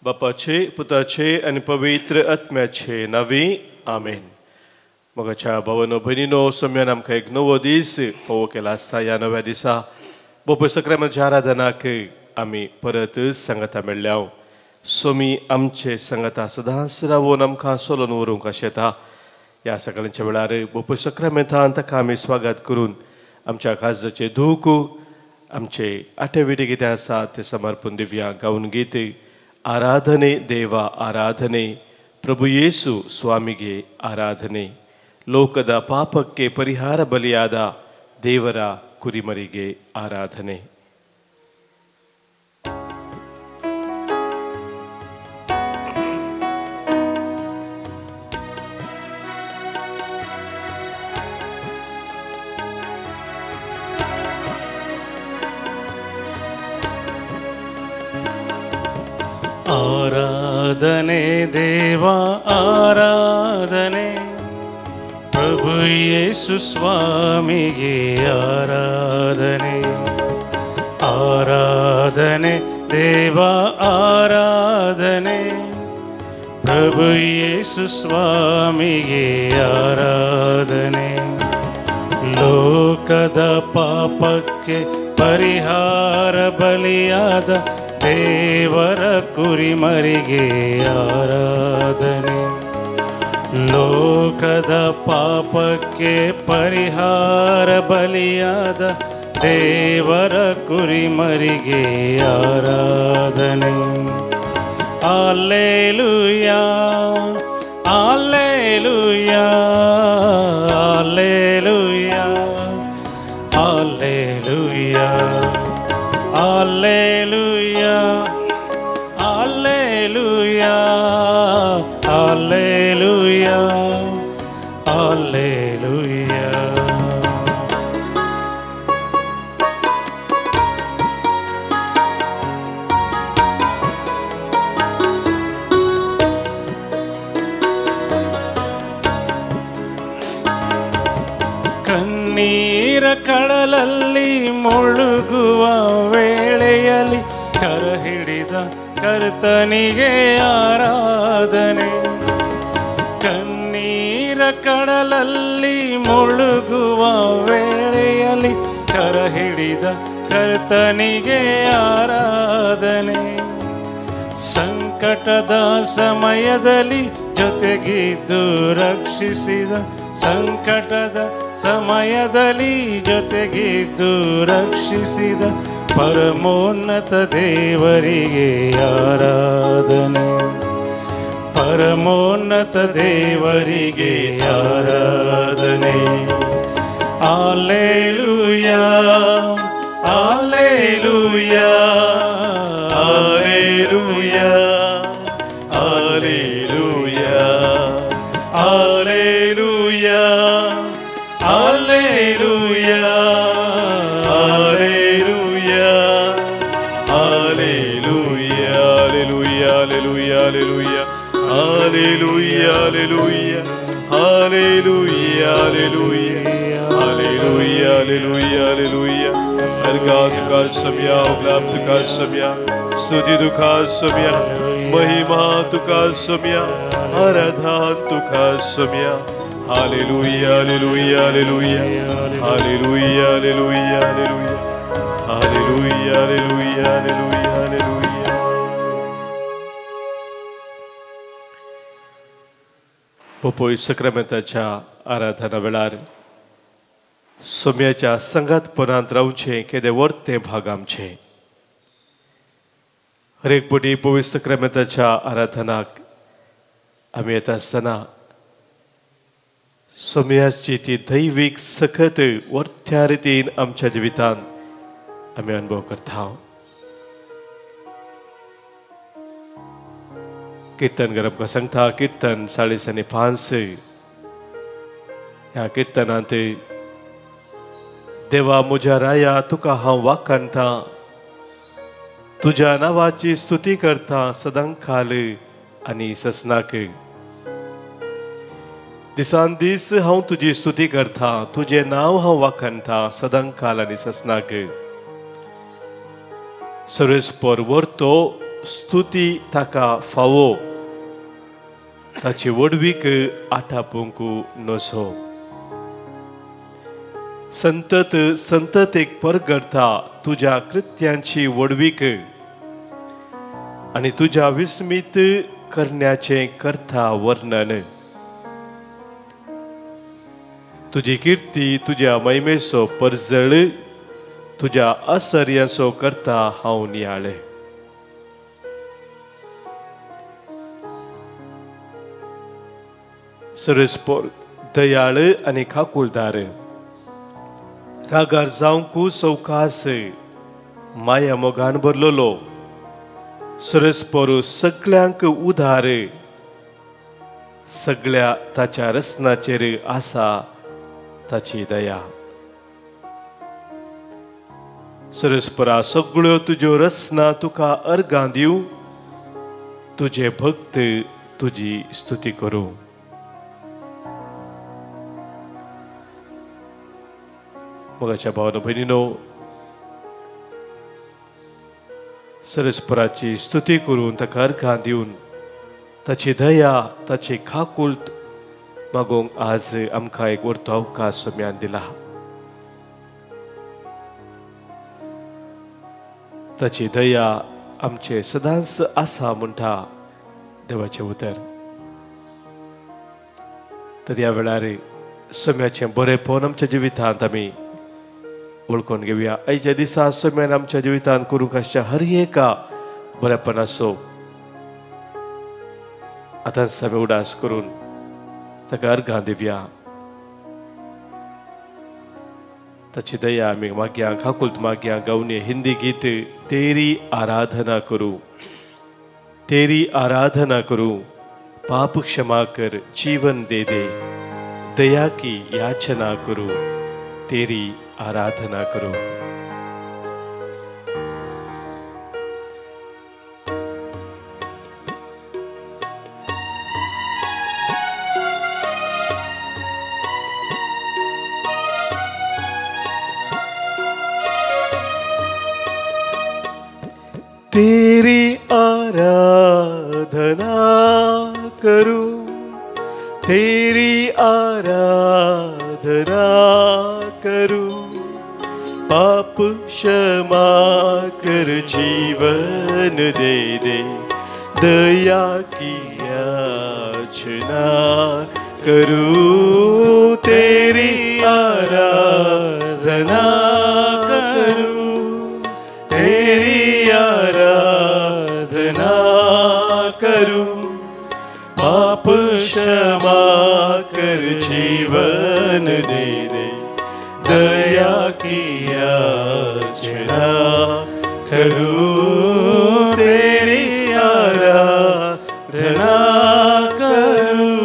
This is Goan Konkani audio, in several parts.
बापाचे पुताचे आनी पवित्र आत्म्याचे नांवी आमेन। मोगाच्या भावानो भयणीनो, सोम्यान आमकां एक नवो दीस फावो केला आसता। ह्या नव्या दिसा बोपय सक्रामेंताच्या आराधनाक आमी परत सांगाता मेळ्ळ्या। सोमी आमचे सांगाता सदांच रावून आमकां सोलोन व्हरूंक आशेता। ह्या सकाळच्या वेळार बोपय सक्रामेंतान ताका आमी स्वागत करून आमच्या काळजाचें दूख आमचे आठेविटे कितें आसा तें समर्पण दिवया। गावन गीत आराधने देवा आराधने, प्रभु येसु स्वामिगे आराधने, ಲೋಕದ ಪಾಪಕ್ಕೆ ಪರಿಹಾರ ಬಲಿಯಾದ ದೇವರ ಕುರಿಮರಿಗೆ ಆರಾಧನೆ. ಆರಾಧನೆ ದೇವಾ ಆರಾಧನೆ, ಪ್ರಭು ಯೇಸು ಸ್ವಾಮಿಗೆ ಆರಾಧನೆ. ಆರಾಧನೆ ದೇವಾ ಆರಾಧನೆ, ಪ್ರಭು ಯೇಸು ಸ್ವಾಮಿಗೆ ಆರಾಧನೆ. ಲೋಕದ ಪಾಪಕ್ಕೆ ಪರಿಹಾರ ಬಲಿಯಾದ ದೇವರ ಕುರಿಮರಿಗೆ ಆರಾಧನೆ. ಲೋಕದ ಪಾಪಕ್ಕೆ ಪರಿಹಾರ ಬಲಿಯಾದ ದೇವರ ಕುರಿಮರಿಗೆ ಆರಾಧನೆ. Alleluia alleluia alleluia alleluia alleluia alleluia alleluia alleluia. ಕಣ್ಣೀರ ಕಡಲಲ್ಲಿ ಮುಳುಗುವ ವೇಳೆಯಲ್ಲಿ ಕರ ಹಿಡಿದ ಕರ್ತನಿಗೆ ಆರಾಧನೆ. ಕಣ್ಣೀರ ಕಡಲಲ್ಲಿ ಮುಳುಗುವ ವೇಳೆಯಲ್ಲಿ ಕರ ಹಿಡಿದ ಕರ್ತನಿಗೆ ಆರಾಧನೆ. ಸಂಕಟದ ಸಮಯದಲ್ಲಿ ಜೊತೆಗಿದ್ದು ರಕ್ಷಿಸಿದ, ಸಂಕಟದ ಸಮಯದಲ್ಲಿ ಜೊತೆಗಿದ್ದು ರಕ್ಷಿಸಿದ ಪರಮೋನ್ನತ ದೇವರಿಗೆ ಆರಾಧನೆ. ಪರಮೋನ್ನತ ದೇವರಿಗೆ ಆರಾಧನೆ. Alleluia alleluia alleluia alleluia alleluia alleluia alleluia alleluia alleluia alleluia alleluia alleluia alleluia alleluia alleluia alleluia alleluia. दरगाह तुका सम्या, उपलाभ तुका सम्या, स्तुति तुका सम्या, महिमा तुका सम्या, आराधना तुका सम्या. Hallelujah hallelujah hallelujah hallelujah hallelujah hallelujah hallelujah hallelujah hallelujah hallelujah. पोपोय सक्रामेंताच्या आराधना वेळार सोम्याच्या संगातपणांत रावचें केदें वर्तें भाग आमचें. हर एक पटी पवित्र सक्रामेंताच्या आराधनाक आमी येता आसतना सोम्याची ती दैवीक सखत वर्त्या रितीन आमच्या जिवितांत आमी अनुभव करता. कीर्तन आमकां सांगता, कीर्तन 40:5. ह्या कीर्तनांत देवा म्हज्या राया तुका हांव वाखाणता, तुज्या नांवाची स्तुती करता सदांकाल आनी ससनाक. दिसान दीस हांव तुजी स्तुती करता, तुजें नांव हांव वाखाणता सदांकाल आनी ससनाक. सर्वेस्पर वर्तो स्तुती ताका फावो, ताची व्हडवीक आटापूंक नजो. संतत संततेक परगडता तुज्या कृत्यांची व्हडवीक आनी तुज्या विस्मीत करण्याचें करता वर्णन. तुजी किर्ती तुज्या महिमेचो परजळ, तुज्या आसर्याचो करता हांव नियाळे. सरस्पोर दयाळ आनी खाकुलदार, रागार जावंक सवकास, माया मोगान भरलेलो, सरस्पोर सगळ्यांक उदार, सगळ्या ताच्या रचनाचेर आसा ताची दया. सरस्परा सगळ्यो तुज्यो रचना तुका अर्गां दिवं, तुजे भक्त तुजी स्तुती करूं. मोगाच्या भावानो भयणीनो, सरस्पराची स्तुती करून ताका अर्गां दिवन ताची दया ताची खाकुल्त मागोवंक आज आमकां एक वर्तो अवकाश सम्यान दिला. ताची दया आमचे सदांच आसा म्हणटा देवाचें उतर. तर ह्या वेळार सम्याचें बरेपण आमच्या जिवितांत आमी वळखून घेवया. आयच्या दिसा सम्यान आमच्या जिवितांत करूंक आसच्या हर एका बरेपणाचो आतांच आमी उडास करून ताका अर्गां दिवया. ताची दया आमी मागया, खाकुल्त मागया. गावनी हिंदी गीत तेरी आराधना करूं, तेरी आराधना करूं, पाप क्षमा कर जीवन दे दे, दया की याचना करूं, तेरी आराधना करूं. तेरी आराधना करूं, तेरी आराधना करूं, पाप क्षमा कर जीवन दे दे, दया की याचना करूं, तेरी आराधना करूं, तेरी आराधना करूं, पाप क्षमा कर जीवन दे दे, दया की याचना करूं, तेरी आराधना करूं.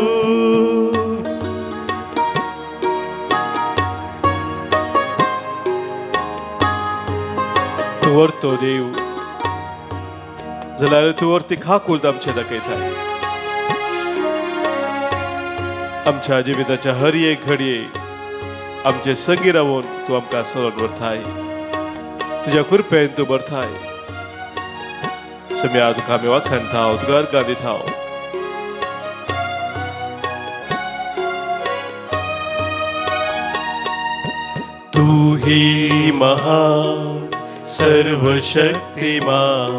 तूं व्हरतो देव जाल्यार तूं वरती खाकुल्त आमचें दाखयता. आमच्या जिविताच्या हर एक घडये आमचे संगी रावून तूं आमकां चलोवन व्हरताय, तुज्या कृपेन तूं भरताय. सम्या तुका आमी वाखाणता, तुका अर्गां दिता. तू ही महान सर्वशक्तिमान,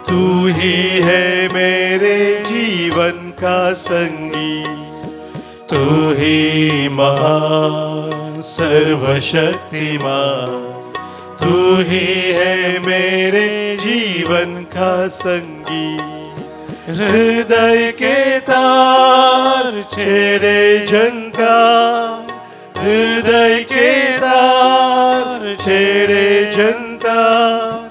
तू ही है मेरे जीवन का संगी, तू ही महान सर्वशक्तिमान, तू ही है मेरे जीवन का संगी. हृदय के तार छेड़े झंकार, हृदय के तार छेड़े झंकार,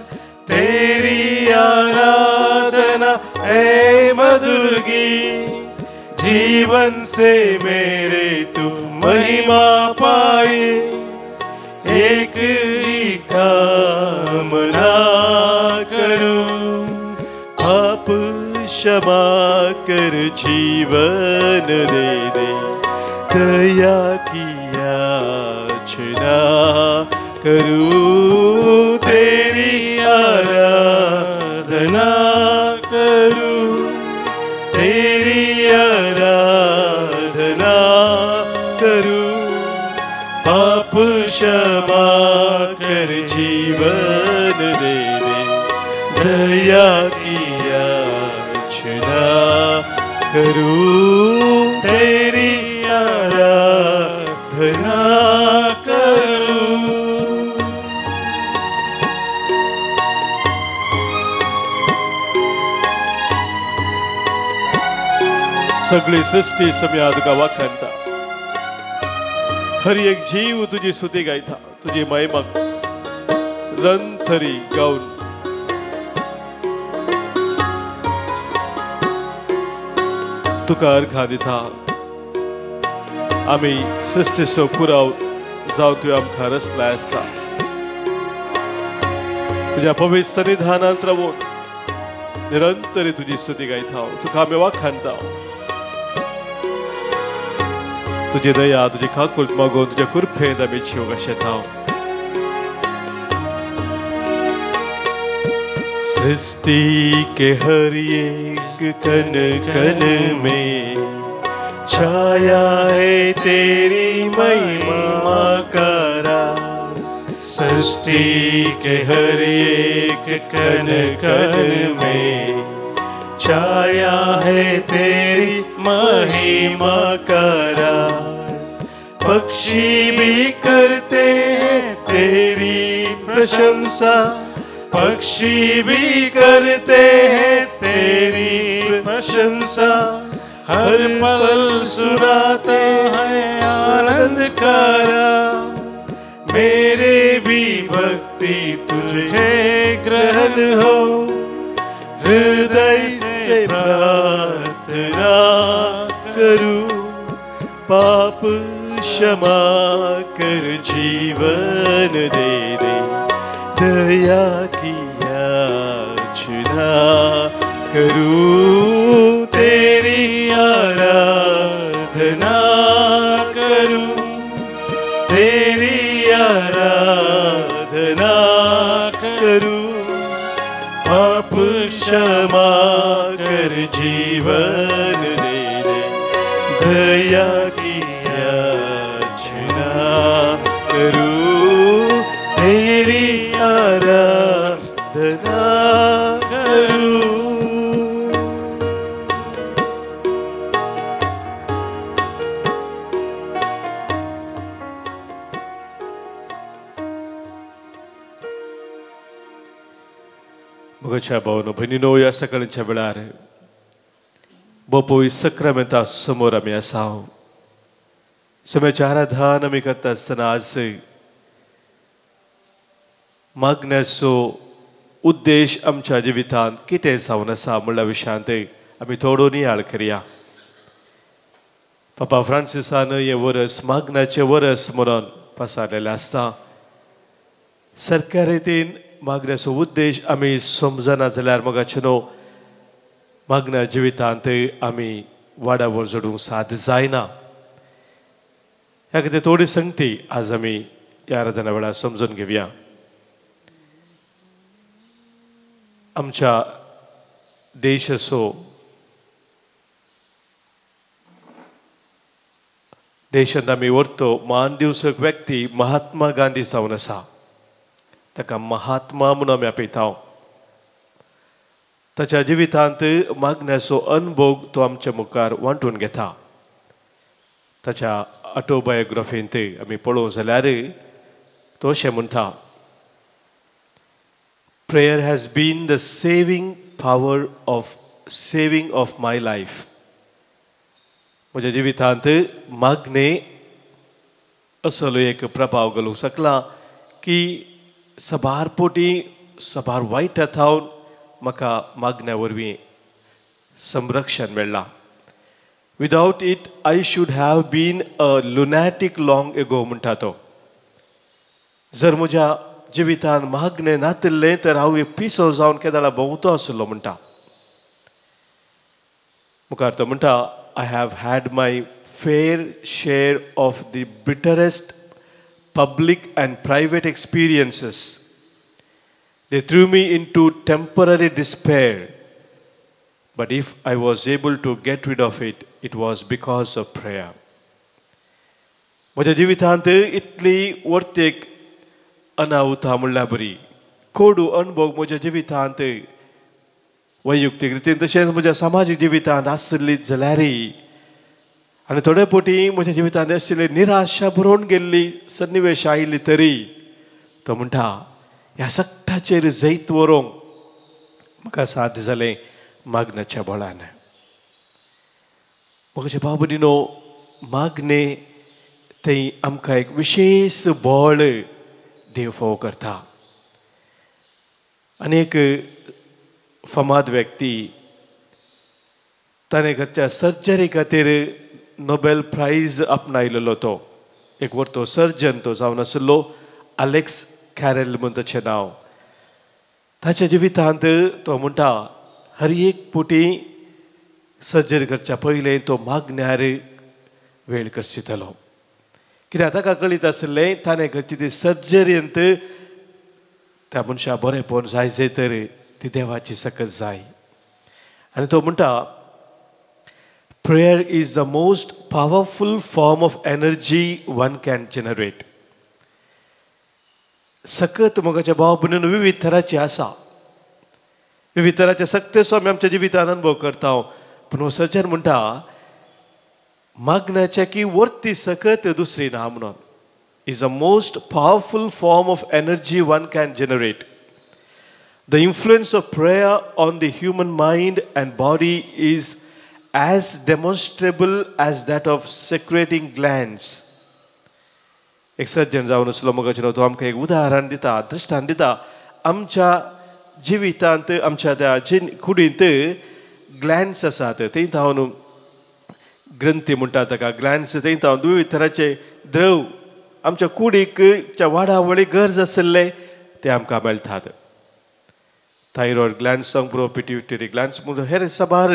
तेरी आराधना है मधुर गीत, जीवन से मेरे तू महिमा पाए, एक ही कामना करूं, पाप क्षमा कर जीवन दे दे, दया की याचना करूं, तेरी आराधना दया की याचना करूं, तेरी आराधना करूं। सगळी सृष्टी सम्या तुका वाखाणता, हर एक जीव तुझी स्तुती गायता, तुझी महिमा रंथरी गाऊन तुका अर्घा दिता। आमी सृष्टीचो पुराव जावन तुवें आमकां रचलाय आसता। तुज्या पवित्र सन्निधानांत रावून निरंतर तुजी स्तुती गायता, तुका आमी वाखाणता। तुजी दया, तुजी काकुळट मागून तुज्या कृपेन आमी जीव घाशेता। सृष्टि के हर एक कण कण में छाया है तेरी महिमा का राज। सृष्टि के हर एक कण कण में छाया है तेरी महिमा का राज। पक्षी भी करते हैं तेरी प्रशंसा, पक्षी भी करते हैं तेरी प्रशंसा। हर पल सुनाते हैं आनंद का राग, मेरे भी भक्ति तुझे ग्रहण हो, हृदय से प्रार्थना करूं, पाप क्षमा कर जीवन दे दे, दया की याचना करूं, तेरी आराधना करूं, तेरी आराधना करूं, पाप क्षमा कर जीवन दे दे, दया की याचना करूं, तेरी आराधना करूं। मोगाच्या भावनो भयणीनो, ह्या सकाळच्या वेळार बापूय सक्रामेंता समोर आमी आसा। सम्याचें आराधन आमी करता आसतना आज मागण्याचो उद्देश आमच्या जिवितांत कितें जावन आसा म्हणल्या विशयांत आमी थोडो नियाळ करया। पापा फ्रांसिसान हें वरस मागण्याचें वरस म्हणून पसारलेलें आसता। सरकारेतीन मागण्याचो उद्देश आमी समजना जाल्यार मोगाचें न्हू मागण्या जिवितांत आमी वाडावर जोडूंक साध्य जायना। ह्या खातीर थोडी संगती आज आमी ह्या आराधना वेळार समजून घेवया। आमच्या देशाचो देशांत आमी व्हरतो मान दिवचो व्यक्ती महात्मा गांधी जावन आसा। ताका महात्मा म्हणून आमी आपयता। ताच्या जिवितांत मागण्याचो अनुभव तो आमच्या मुखार वांटून घेता। ताच्या ऑटोबायोग्राफींत आमी पळोवंक जाल्यार तो अशें म्हणटा, Prayer has been the saving power of saving of my life. म्हज्या जिवितांत मागणें असलो एक प्रभाव घालूंक शकला की सबार पोटी सबार वायटा थावन म्हाका मागण्या वरवीं संरक्षण मेळ्ळां। Without it I should have been a lunatic long ago म्हणटा तो। जर म्हज्या जिवितान मागणें नातिल्लें तर हांव एक पिसो जावन केदाळा भोंवतो आसलो म्हणटा। मुखार तो म्हणटा, I have had my fair share of the bitterest public and private experiences. They threw me into temporary despair, but if I was able to get rid of it, it was because of prayer. म्हज्या जिवितांत इतली वर्तेक अनाहुता म्हणल्यार बरी कोडू अणभव म्हज्या जिवितांत वैयक्तीक रितीन तशेंच म्हज्या समाजीक जिवितांत आसली जाल्यारय आनी थोडे फावटी म्हज्या जिवितांत आशिल्ली निराशा भरून गेल्ली सन्निवेश आयिल्ली तरी तो म्हणटा ह्या सगळ्याचेर जैत व्हरूंक म्हाका साध्य जालें मागण्याच्या बळान. म्हज्या भाव भयणीनो, मागणें थंय आमकां एक विशेश बळ देव फावो करता. आनी एक फामाद व्यक्ती ताणें घरच्या सर्जरी खातीर नोबेल प्रायज आपणायलेलो. तो एक व्हडलो सर्जन तो जावन आशिल्लो, अलेक्स कॅरल म्हूण ताचें नांव. ताच्या जिवितांत तो म्हणटा हर एक फावटी सर्जरी करच्या पयलें तो मागण्यार वेळ करशितलो, कित्याक ताका कळीत आशिल्लें ताणें करची ती सर्जरींत त्या मनशा बरेंपण जाय जाय तर ती देवाची सकत जाय. आनी तो म्हणटा prayer is the most powerful form of energy one can generate. सकत मोगाच्या भाव भयणीनो विविध तराची आसा, विविध तराचे सक्तेचो आमी आमच्या जिवितान अनुभव करता. पूण हो सर्जन म्हणटा मागण्याच्या की वर्ती सकत दुसरी ना म्हणून. Is the most powerful form of energy one can generate. The influence of prayer on the human mind and body is as demonstrable as that of secreting glands. एक सर्जन जावन आसलो मोगाचें, तो आमकां एक उदाहरण दिता, दृश्टांत दिता. आमच्या जिवितांत आमच्या त्या कुडींत ग्लँड्स आसात, थंय जावन ग्रंथी म्हणटा ताका ग्लँड्स, थंय जावन विविध तराचे द्रव आमच्या कुडीक वाडावळी गरज आशिल्ले ते आमकां मेळटात. थायरॉयड ग्लँड्स जावं पुरो, पिट्युटरी ग्लँड्स म्हणून हेर साबार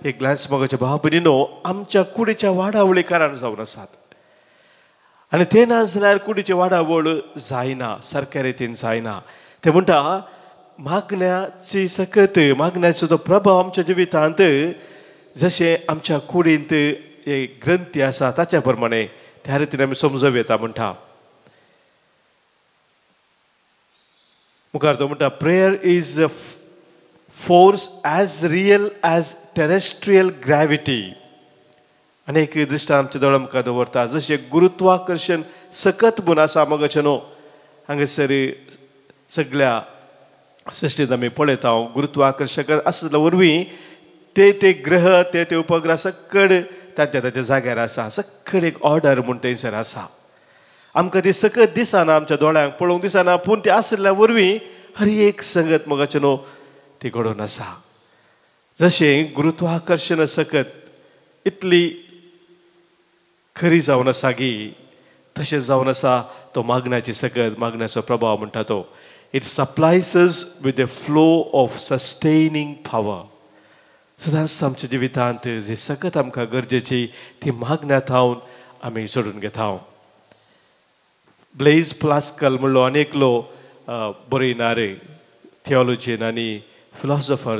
हे ग्लँड्स मोगाच्या भाव भयणीनो आमच्या कुडीच्या वाडावळी कारण जावन आसात. आनी ते ना जाल्यार कुडीची वाडावळ जायना, सारक्या रितीन जायना. ते म्हणटा मागण्याची सकत, मागण्याचो तो प्रभाव आमच्या जिवितांत जशें आमच्या कुडींत एक ग्रंथी आसा ताच्या प्रमाणे त्या रितीन आमी समजूं येता म्हणटा. मुखार तो म्हणटा prayer is a force as real as terrestrial gravity. आनी एक दृश्टांत आमच्या दोळ्या मुखार दवरता, जशें गुरुत्वाकर्शण सकत म्हूण आसा मोगाचें न्हू, हांगासर सगळ्या सृश्टींत आमी पळयता गुरुत्वाकर्शक आसल्या वरवीं ते ते ग्रह ते ते उपग्रह सकड ताच्या ताच्या जाग्यार आसा, सकड एक ऑर्डर म्हूण थंयसर आसा. आमकां ती सकत दिसना, आमच्या दोळ्यांक पळोवंक दिसना, पूण ती आशिल्ल्या वरवीं हर एक संगत मोगाचें न्हू ती घडोवन आसा. जशें गुरुत्वाकर्शण सकत इतली खरी जावन आसा गी तशें जावन आसा तो मागण्याची सकत, मागण्याचो प्रभाव म्हणटा तो. It supplies us with a flow of sustaining power. सदांच आमच्या जिवितांत जी सकत आमकां गरजेची ती मागण्यांत हांव आमी जोडून घेता. ब्लेज प्लास्कल म्हणलो आनी एकलो बरयणारे थियोलॉजियन आनी फिलॉसॉफर,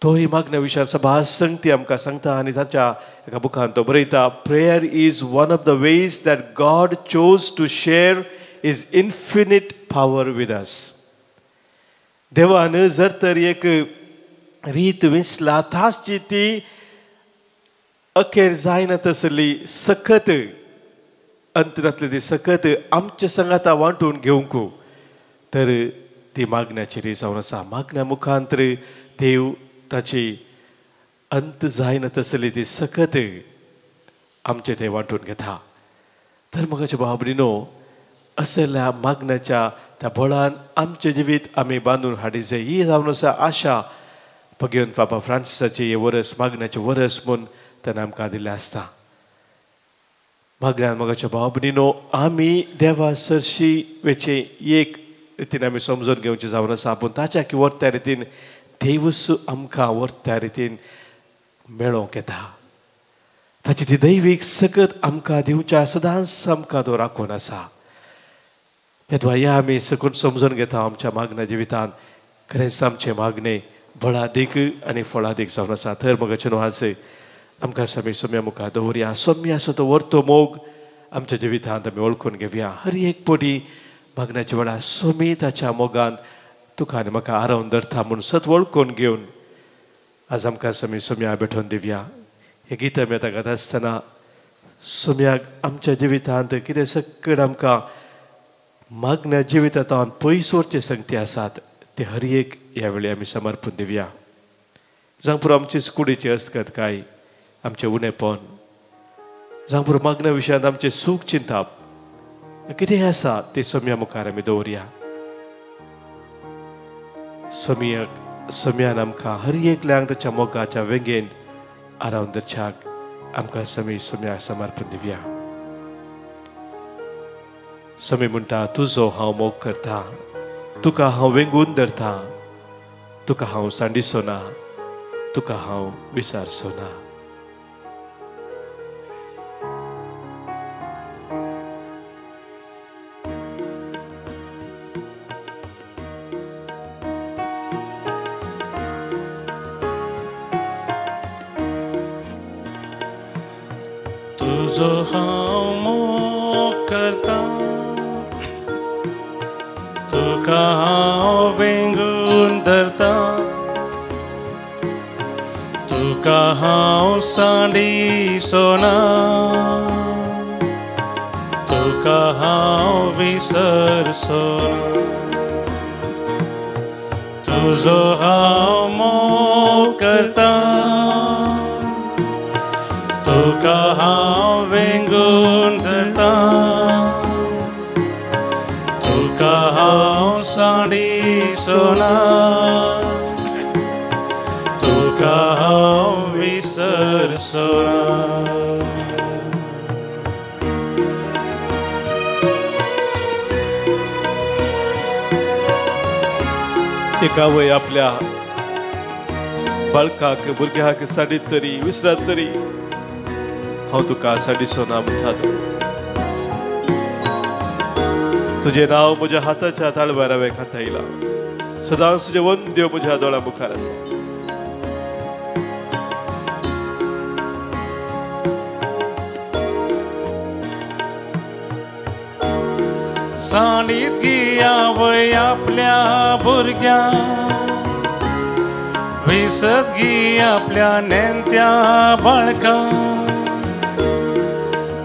तोय मागण्या विशयान सभास संगती आमकां सांगता आनी ताच्या एका बुकान तो बरयता, prayer is one of the ways that God chose to share his infinite power with us. देवान जर तर एक रीत विंचला ताची ती अखेर जायना तसली सकत अंतरांतली ती सकत आमच्या संगाता वांटून घेवंक तर ती मागण्याची रीत जावन आसा. मागण्या मुखांतर देव ताची अंत जायना तसली ती सकत आमचे ते वांटून घेता. तर मोगाच्या भाव भयणीनो, असल्या मागण्याच्या त्या बळान आमचें जिवीत आमी बांदून हाडिचें ही जावन आसा आशा भगवंत बाबा फ्रांसिसाची हे वरस मागण्याचें वरस म्हूण ताणें आमकां दिल्लें आसता. मागण्यान मोगाच्या भाव भयणीनो आमी देवा सरशी वेचें एक रितीन आमी समजून घेवचें जावन आसा, पूण ताच्या की व्हरत्या रितीन देवूच आमकां व्हरत्या रितीन मेळोवंक येता. ताची ती दैवीक सकत आमकां दिवच्या सदांच आमकां तो राखून आसा. तेद्वा ह्या आमी सकून समजून घेता आमच्या मागण्या जिवितांत खरेंच आमचें मागणें बळादीक आनी फळादीक जावन आसा. तर मोगाचें न्हू आज आमकां आमी सोम्या मुखार दवरया, सोम्या आसा तो व्हरतो मोग आमच्या जिवितांत आमी वळखून घेवया. हर एक पटी मागण्याच्या वेळार सोमी ताच्या मोगान तुका आनी म्हाका आरावन धरता म्हूण सत वळखून घेवन आज आमकां समी सोम्या भेटोवन दिवया. हें गीत आमी आतां गाता आसतना सोम्याक आमच्या जिवितांत कितें सकड आमकां मागण्या जिवितांत पयस व्हरचे संगती आसात ते हर एक ह्या वेळी आमी समर्पण दिवया. जावं पुरो आमची कुडीची अस्कत काय आमचें उणेपण, जावं पुरो मागण्या विशयांत आमचें सूख चिंताप कितें आसा तें सोम्या मुखार आमी दवरया. सोम्याक सोम्यान आमकां हर एकल्यांक ताच्या मोगाच्या वेंगेंत आरावन धरच्याक आमकां समी सोम्याक समर्पण दिवया. समी म्हणटा तुजो हांव मोग करता, तुका हांव वेंगून धरता, तुका हांव सांडिसो ना, तुका हांव विसारचो ना. तुजो हांव मोग करता, तुका हांव वेंगून धरता, तुका हांव सांडिसो ना, तुका हांव विसरचो ना. तुजो हांव मोग करता, तुका हांव वेंगून धरता, तुका हांव सांडिसो ना, तुका हांव विसरचो ना. एका वय आपल्या बाळकाक भुरग्याक सांडीत तरी विसरात तरी हांव तुका सांडिसो ना म्हणटा. तुजें नांव म्हज्या हाताच्या ताळव्यार हांवें खातायलां, सदांच तुजें वंद्य म्हज्या दोळ्या मुखार आसा. सांडीत गी आवय आपल्या भुरग्यांक, विसत गी आपल्या नेणत्या बाळकांक,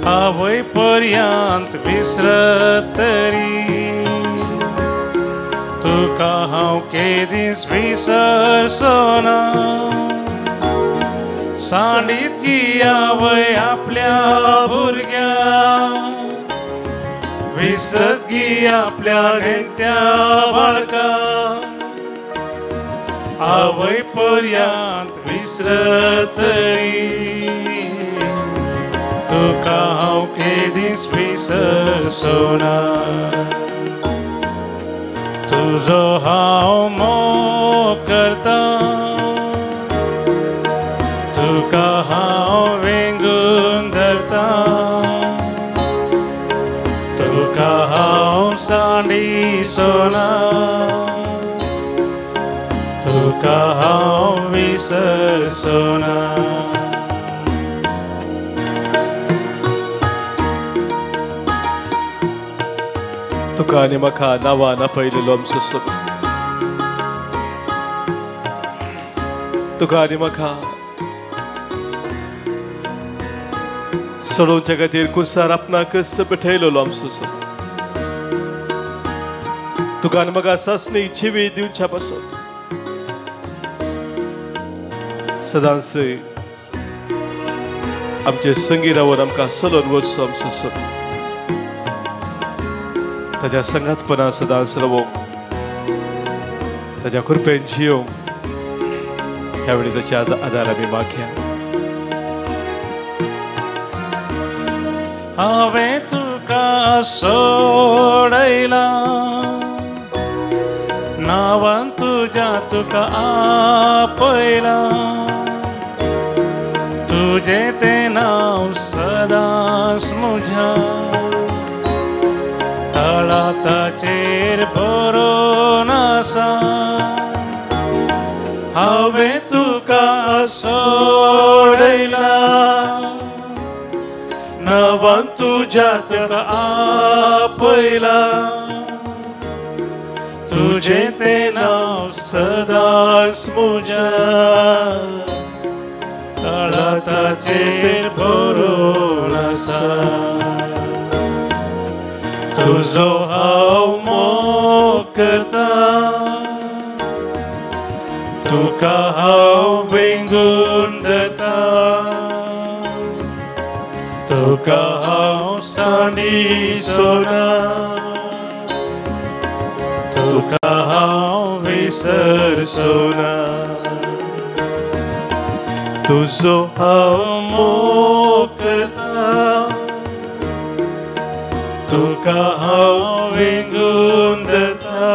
आवय पर्यंत विसरत तरी तुका हांव केदीच विसरचो ना. सांडीत गी आवय आपल्या भुरग्यांक, विसरत गी आपल्या नेणत्या बाळकांक, आवय पर्यंत विसरत तरी तुका हांव केदीच विसरचो ना. तुजो हांव मोग करता, तुका हांव वेंगून धरता, तुका हांव सांडिसो ना, तुका हांव विसरचो ना. तुका आनी म्हाका नांवान आपयलेलो आमचो सोमी, तुका आनी म्हाका सोडोवच्या खातीर कुसार आपणाकच पेठयलेलो आमचो सोमी, तुका आनी म्हाका सासणी जिवी दिवच्या पासून सदांच आमचे संगी रावन आमकां चलोवन वचचो आमचो सोमी, ताज्या संगातपणा सदांच रावोंक, ताज्या कृपेन जियोंक ह्या वेळी ताच्या आदार आमी मागया. हांवें तुका सोडयला, नांवान तुज्या तुका आपयला, तुजें तें नांव सदांच म्हज्या तळाताचेर बरोवन आसा. हांवें तुका सोडयला, नांवान तुज्या तुका आपयला, तुझे ते नाव सदांच म्हज्या तळहाताचेर बरोवन आसा. तुजो हांव मोग करता, तुका हांव वेंगून धरता, तुका हांव सांडिसोना, तुका हांव विसरसोना. तुजो हांव मोग करता, तुका हांव वेंगून धरता,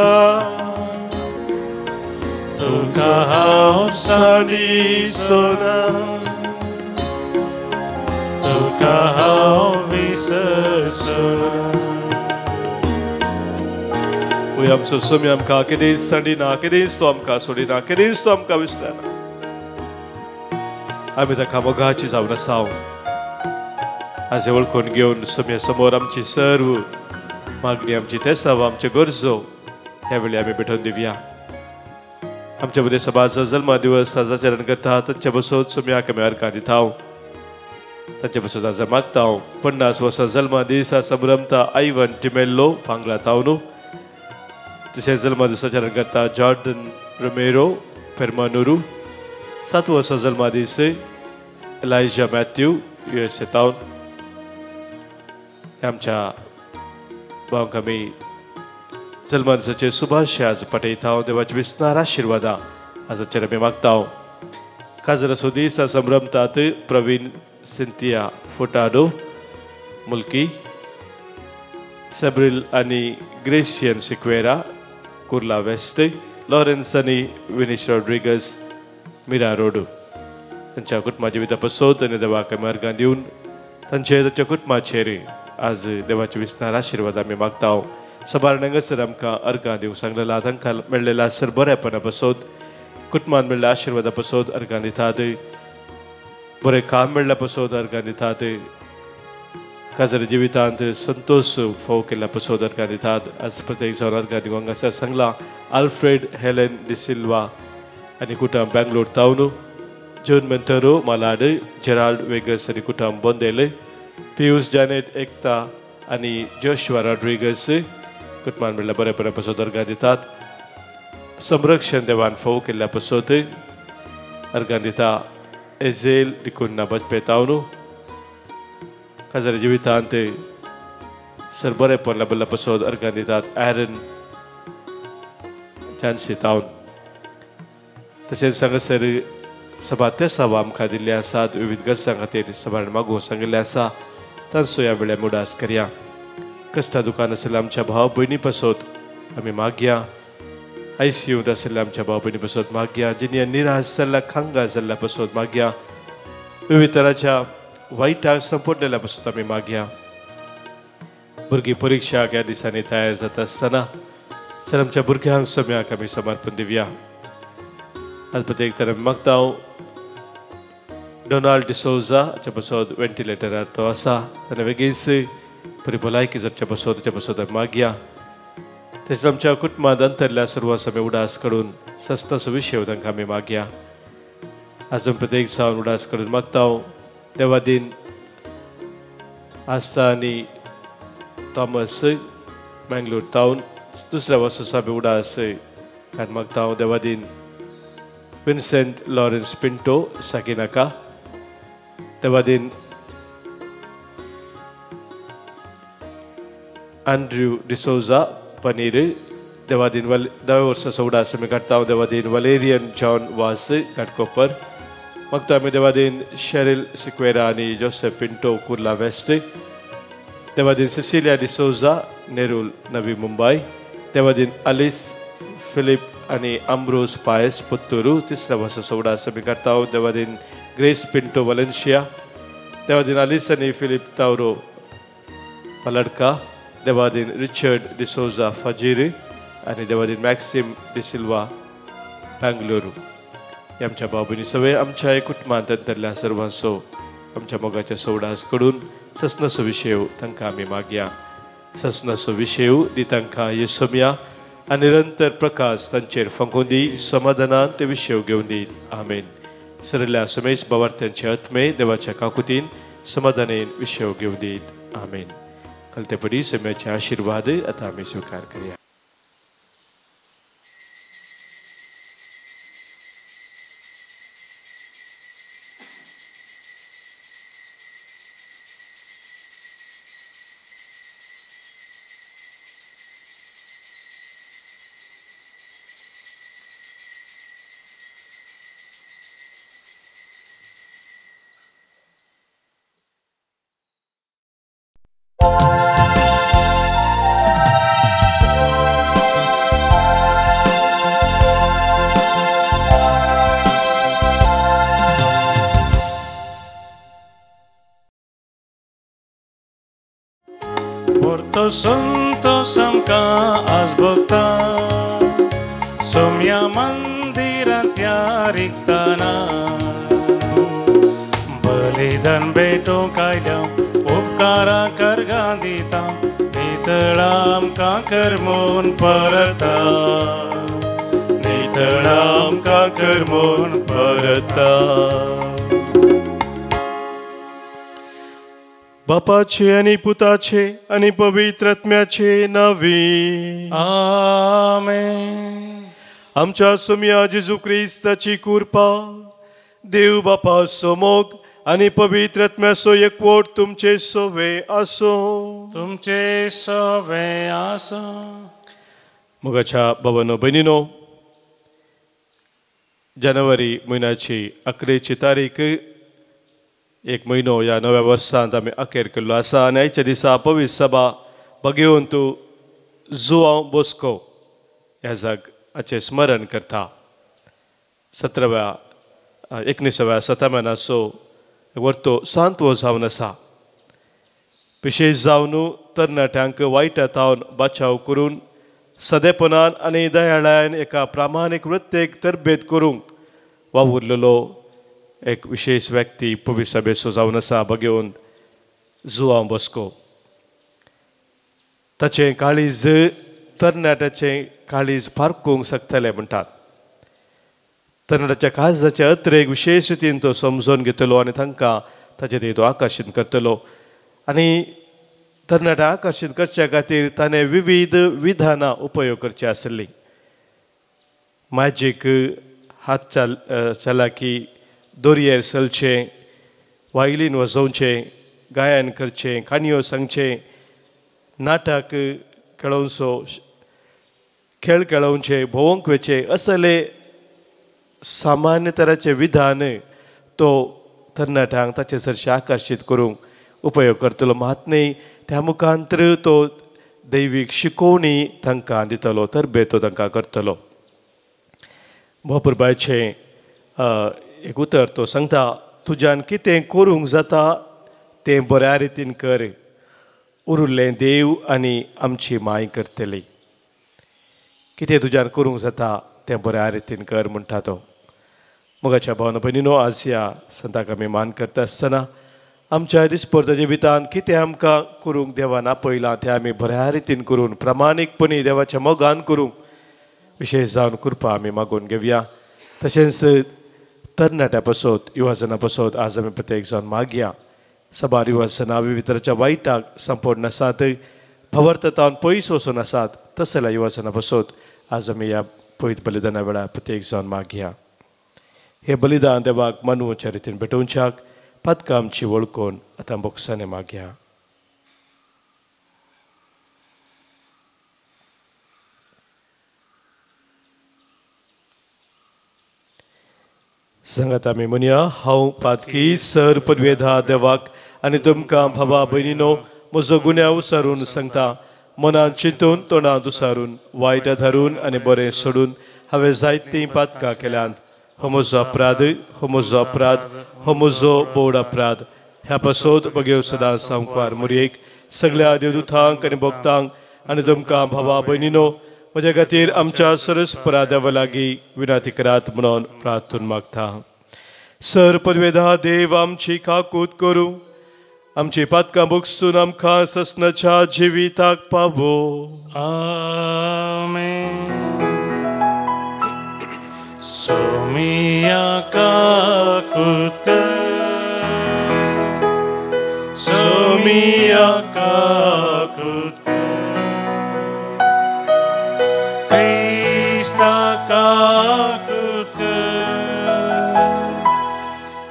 तुका हांव सांडिसोना, तुका हांव विसरसोना. वय आमचो सोमी आमकां केदींच सांडिना, केदींच तो आमकां सोडिना, केदींच तो आमकां विसरना. आमी ताका मोगाची जावन आसा. आज वळखून घेवन सोम्या समोर आमची सर्व मागणी, आमची तेसाव, आमच्यो गरजो ह्या वेळी आमी भेटोवन दिवया. आमच्या मदें सभाचो जल्मा दिवस आचरण करता तांच्या बसोत सोम्याक आमी अर्गां दिता, तांच्या बसोत आज मागता. 50 वर्सां जल्मा दीस संभ्रमता आयवन टिमेल्लो पांगला तावनू. तशेंच जल्मा दीस आचरण करता जॉर्डन रोमेरो फेर्मानुरू. 7 वर्सां जल्मा दीस एलायजा मॅथ्यू USA तावन. आमच्या भावंक आमी जल्मा दिसाचे सुभाष आज पाठयता. देवाचे विस्नार आशिर्वादा आजाचेर आमी मागता. काजराचो दीस संभ्रमतात प्रवीण सिंतिया फोटाडो मुल्की, सेब्रिल आनी Gracian Sequeira Kurla west, Lawrence आनी विनीश रॉड्रिगस मिरा रोड. तांच्या कुटुंबाच्या जिविता पसोत आनी देवाक मार्गां दिवन तांचे तांच्या कुटुंबाचेर आज देवाचे विस्नार आशिर्वाद आमी मागता. सबार हांगासर आमकां अर्गां दिवंक सांगलेला, तांकां मेळ्ळेला सर बरेपणा पसोत, कुटुंबान मेळ्ळ्या आशिर्वादा पसोत अर्गां दितात, बरें काम मेळ्ळ्या पसोत अर्गां दितात, काजर जिवितांत संतोश फोव केल्ल्या पसोत अर्गां दितात. आज प्रत्येक जावन अर्गां दिवंक हांगासर सांगलां. आल्फ्रेड हेलेन डिसिल्वा आनी कुटुंब बेंगलोर तावन, जॉन मेंटरो मालाड, जेराल्ड वेगस आनी कुटुंब बोंदेल, पियूस जॅनेट एकता आनी जोशुआ रॉड्रिगस कुटुंबान मेळ्ळ्या बरेपणा पसोत अर्गां दितात. संरक्षण देवान फोव केल्ल्या पसोत अर्गां दिता एझेल डिकुन्ना बजपे तावन. काजर जिवितांत सर बरेपण लाबिल्ल्या पसोत अर्गां दितात एरन जानसी तावन. तशेंच हांगासर सभा ते सभा आमकां दिल्ले आसात विविध गरजां खातीर सभान मागूंक सांगिल्लें आसा, तांचो ह्या वेळार उडास करया. कश्टा दुकान आशिल्ल्या आमच्या भाव भयणी पसोत आमी मागया. ICUंत आशिल्ल्या आमच्या भाव भयणी पसोत मागया. जिन्या निराश जाल्ल्या, खांगा जाल्ल्या पसोत मागया. विविध तराच्या वायटाक संपडलेल्या पसोत आमी मागया. भुरगीं परिक्षाक ह्या दिसांनी तयार जाता आसतना सर आमच्या भुरग्यांक सम्याक आमी समर्पण दिवया. आज प्रत्येक तर आमी मागता. डोनाल्ड डिसोजा हाच्या पसोत व्हेंटिलेटरार तो आसा, ताणें बेगीनच बरी भलायकी जावच्या पसोत ताच्या पसोत आमी मागया. तशेंच आमच्या कुटुंबांत अंतरल्या सर्वांचो आमी उडास काडून सस्ताचो विशय तांकां आमी मागया. आज आमी प्रत्येक जावन उडास काडून मागता. देवादीन आस्था आनी थॉमस मँगलोर तावन दुसऱ्या वर्साचो आमी उडास काडून मागता. Devadin Vincent Lawrence Pinto Sakinaka, Devadin Andrew D'Souza paneer, Devadin 10 वर्साचो उडास आमी काडटा. देवादीन वलेरियन जॉन वास घाटकोपर मागता आमी. देवादीन शेरिल सिक्वेरा आनी जोसेफ पिंटो कुर्ला वेस्ट, देवादीन Cecilia D'Souza Nerul Navi Mumbai, Devadin Ellyse Filipe आनी आम्ब्रोज पायस पुत्तुरू 3ऱ्या वर्साचो उडास आमी काडटा. देवादीन ग्रेस पिंटो वलेन्शिया, देवादीन अलिस आनी फिलीप तावरो पलडका, देवादीन रिचर्ड डिसोजा फजीर आनी देवादीन मॅक्सिम डिसिल्वा बेंगलुरू. आमच्या भाव भयणी सगळे आमच्या कुटुंबांत अंतरल्या सर्वांचो आमच्या मोगाच्या सोवडास कडून ससनाचो विशय तांकां आमी मागया. ससनाचो विशय दी तांकां येसोमया. आनी निरंतर प्रकाश तांचेर फांकून दी. समाधानान ते विशय घेवन दीत. आमेन. सरल्या समेश बावार्थ्यांचे आत्मे देवाच्या काकुतीन समाधानेन विशय घेवन दीत. आमेन. कलतेपणी सम्याचे आशिर्वाद आतां आमी स्विकार करया. संतोष आमकां आज भोगता सोम्या मंदिरांत रिगतना बलिदान भेटूंक आयल्या उपकारां करगां दिता नितळ आमकां करमून परता नितळ आमकां करमून परता. बापाचे आनी पुताचे आनी पवित्र आत्म्याचे नांवी आमेन. आमच्या सोम्या जेजू क्रिस्ताची कृपा, देव बापाचो मोग आनी पवित्र आत्म्याचो एकवट तुमचे सोवे आसूं. तुमचे सोवे आसूं. मोगाच्या भावानो भयणीनो, जानेवारी म्हयन्याची 11 तारीख, एक म्हयनो ह्या नव्या वर्सांत आमी अखेर केल्लो आसा आनी आयच्या दिसा पवित्र सभा भगेवंत जुआंव बोस्को ह्या जागाचें स्मरण करता. 19व्या शतमानाचो वर्तो सांत्व जावन आसा. विशेश जावन तरणाट्यांक वायटा तावन बाचाव करून सदेपणान आनी दयाळान एका प्रामाणीक वृत्तेक तरबेत करूंक वावुरलेलो एक विशेष व्यक्ती पवित्र सभेचो जावन आसा भगेवंत जुआंव बोस्को. ताचें काळीज तरणाट्याचें काळीज फारकूंक शकतलें म्हणटात. तरणाट्याच्या काळजाचे अत्रेक विशेष रितीन तो समजून घेतलो आनी तांकां ताचे ते तो आकर्शीत करतलो आनी तरणाट्या आकर्शीत करच्या खातीर ताणें विविध विधानां उपयोग करची आसली. मॅजीक, हात चलाकी, दोरयेर चलचें, वायलीन वाजोवचें, गायन करचें, काणयो सांगचें, नाटक खेळोवचो, खेळ खेळोवचे, भोंवंक वचचें, असले सामान्य तराचे विधान तो तरणाट्यांक ताचे सरशें आकर्शीत करूंक उपयोग करतलो. मात न्ही त्या मुखांतर तो दैवीक शिकोवणी तांकां दितलो, तरबेत तो तांकां करतलो. भोपुरबायचें एक उतर तो सांगता, तुज्यान कितें करूंक जाता तें बऱ्या रितीन कर, उरिल्लें देव आनी आमची माय करतली. कितें तुज्यान करूंक जाता तें बऱ्या रितीन कर म्हणटा तो. मोगाच्या भावना भयणीनो, आज ह्या संताक आमी मान करता आसतना आमच्या दिसपरत्या जिवितांत कितें आमकां करूंक देवान आपयलां तें आमी बऱ्या रितीन करून प्रामाणीकपणी देवाच्या मोगान करूंक विशेश जावन कृपा आमी मागून घेवया. तशेंच तरणाट्या पासत, युवाजना पासत आज आमी प्रत्येक जावन मागया. साबार युवाजना विविध तराच्या वायटाक संपूर्ण आसात, भवर्ततावन पयस वचून आसात, तसल्या युवाजना पासत आज आमी ह्या पवित्र बलिदाना वेळार प्रत्येक जावन मागया. हे बलिदान देवाक मानवच्या रितीन भेटोवच्याक पातकां आमची वळखून आतां बोक्सांनी मागया. सांगात आमी म्हणया, हांव पातकी सर पदवेधा देवाक आनी तुमकां भावा भयणीनो म्हजो गुन्यांव सारून सांगता. मनान चिंतून, तोंडांत उसारून, वायट धरून आनी बरें सोडून हांवें जायतीं पातकां केल्यांत. हो म्हजो अपराध, हो म्हजो अपराध, हो म्हजो बोड अपराध. ह्या पासत बगेव सदां सामकार मुरयेक सगळ्या देवदूतांक आनी भक्तांक आनी तुमकां भावा भयणीनो म्हज्या खातीर आमच्या सरस्परा देवा लागीं विनंती करात म्हणून प्रार्थून मागता. सर पदवेधा देव आमची काकूत करूं, आमची पातकां भोगसून आमकां ससनाच्या जिविताक पावो. आमेन. सोमिया काकूत कर, सोमिया काकूत कर, क्रिस्ता काकूत कर,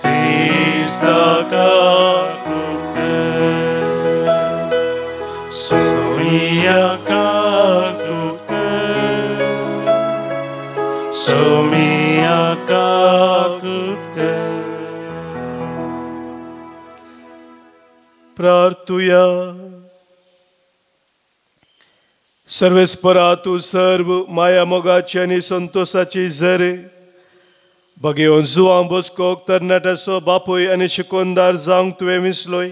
क्रिस्ता काकूत कर, सोमिया काकूत कर, सोमिया काकूत कर। प्रार्थुया। सर्वेस्परा तूं सर्व माया मोगाची आनी संतोषाची झर बगेवन जुवां बोस्कोक तरणाट्याचो बापूय आनी शिकोनदार जावंक तुवें विसलोय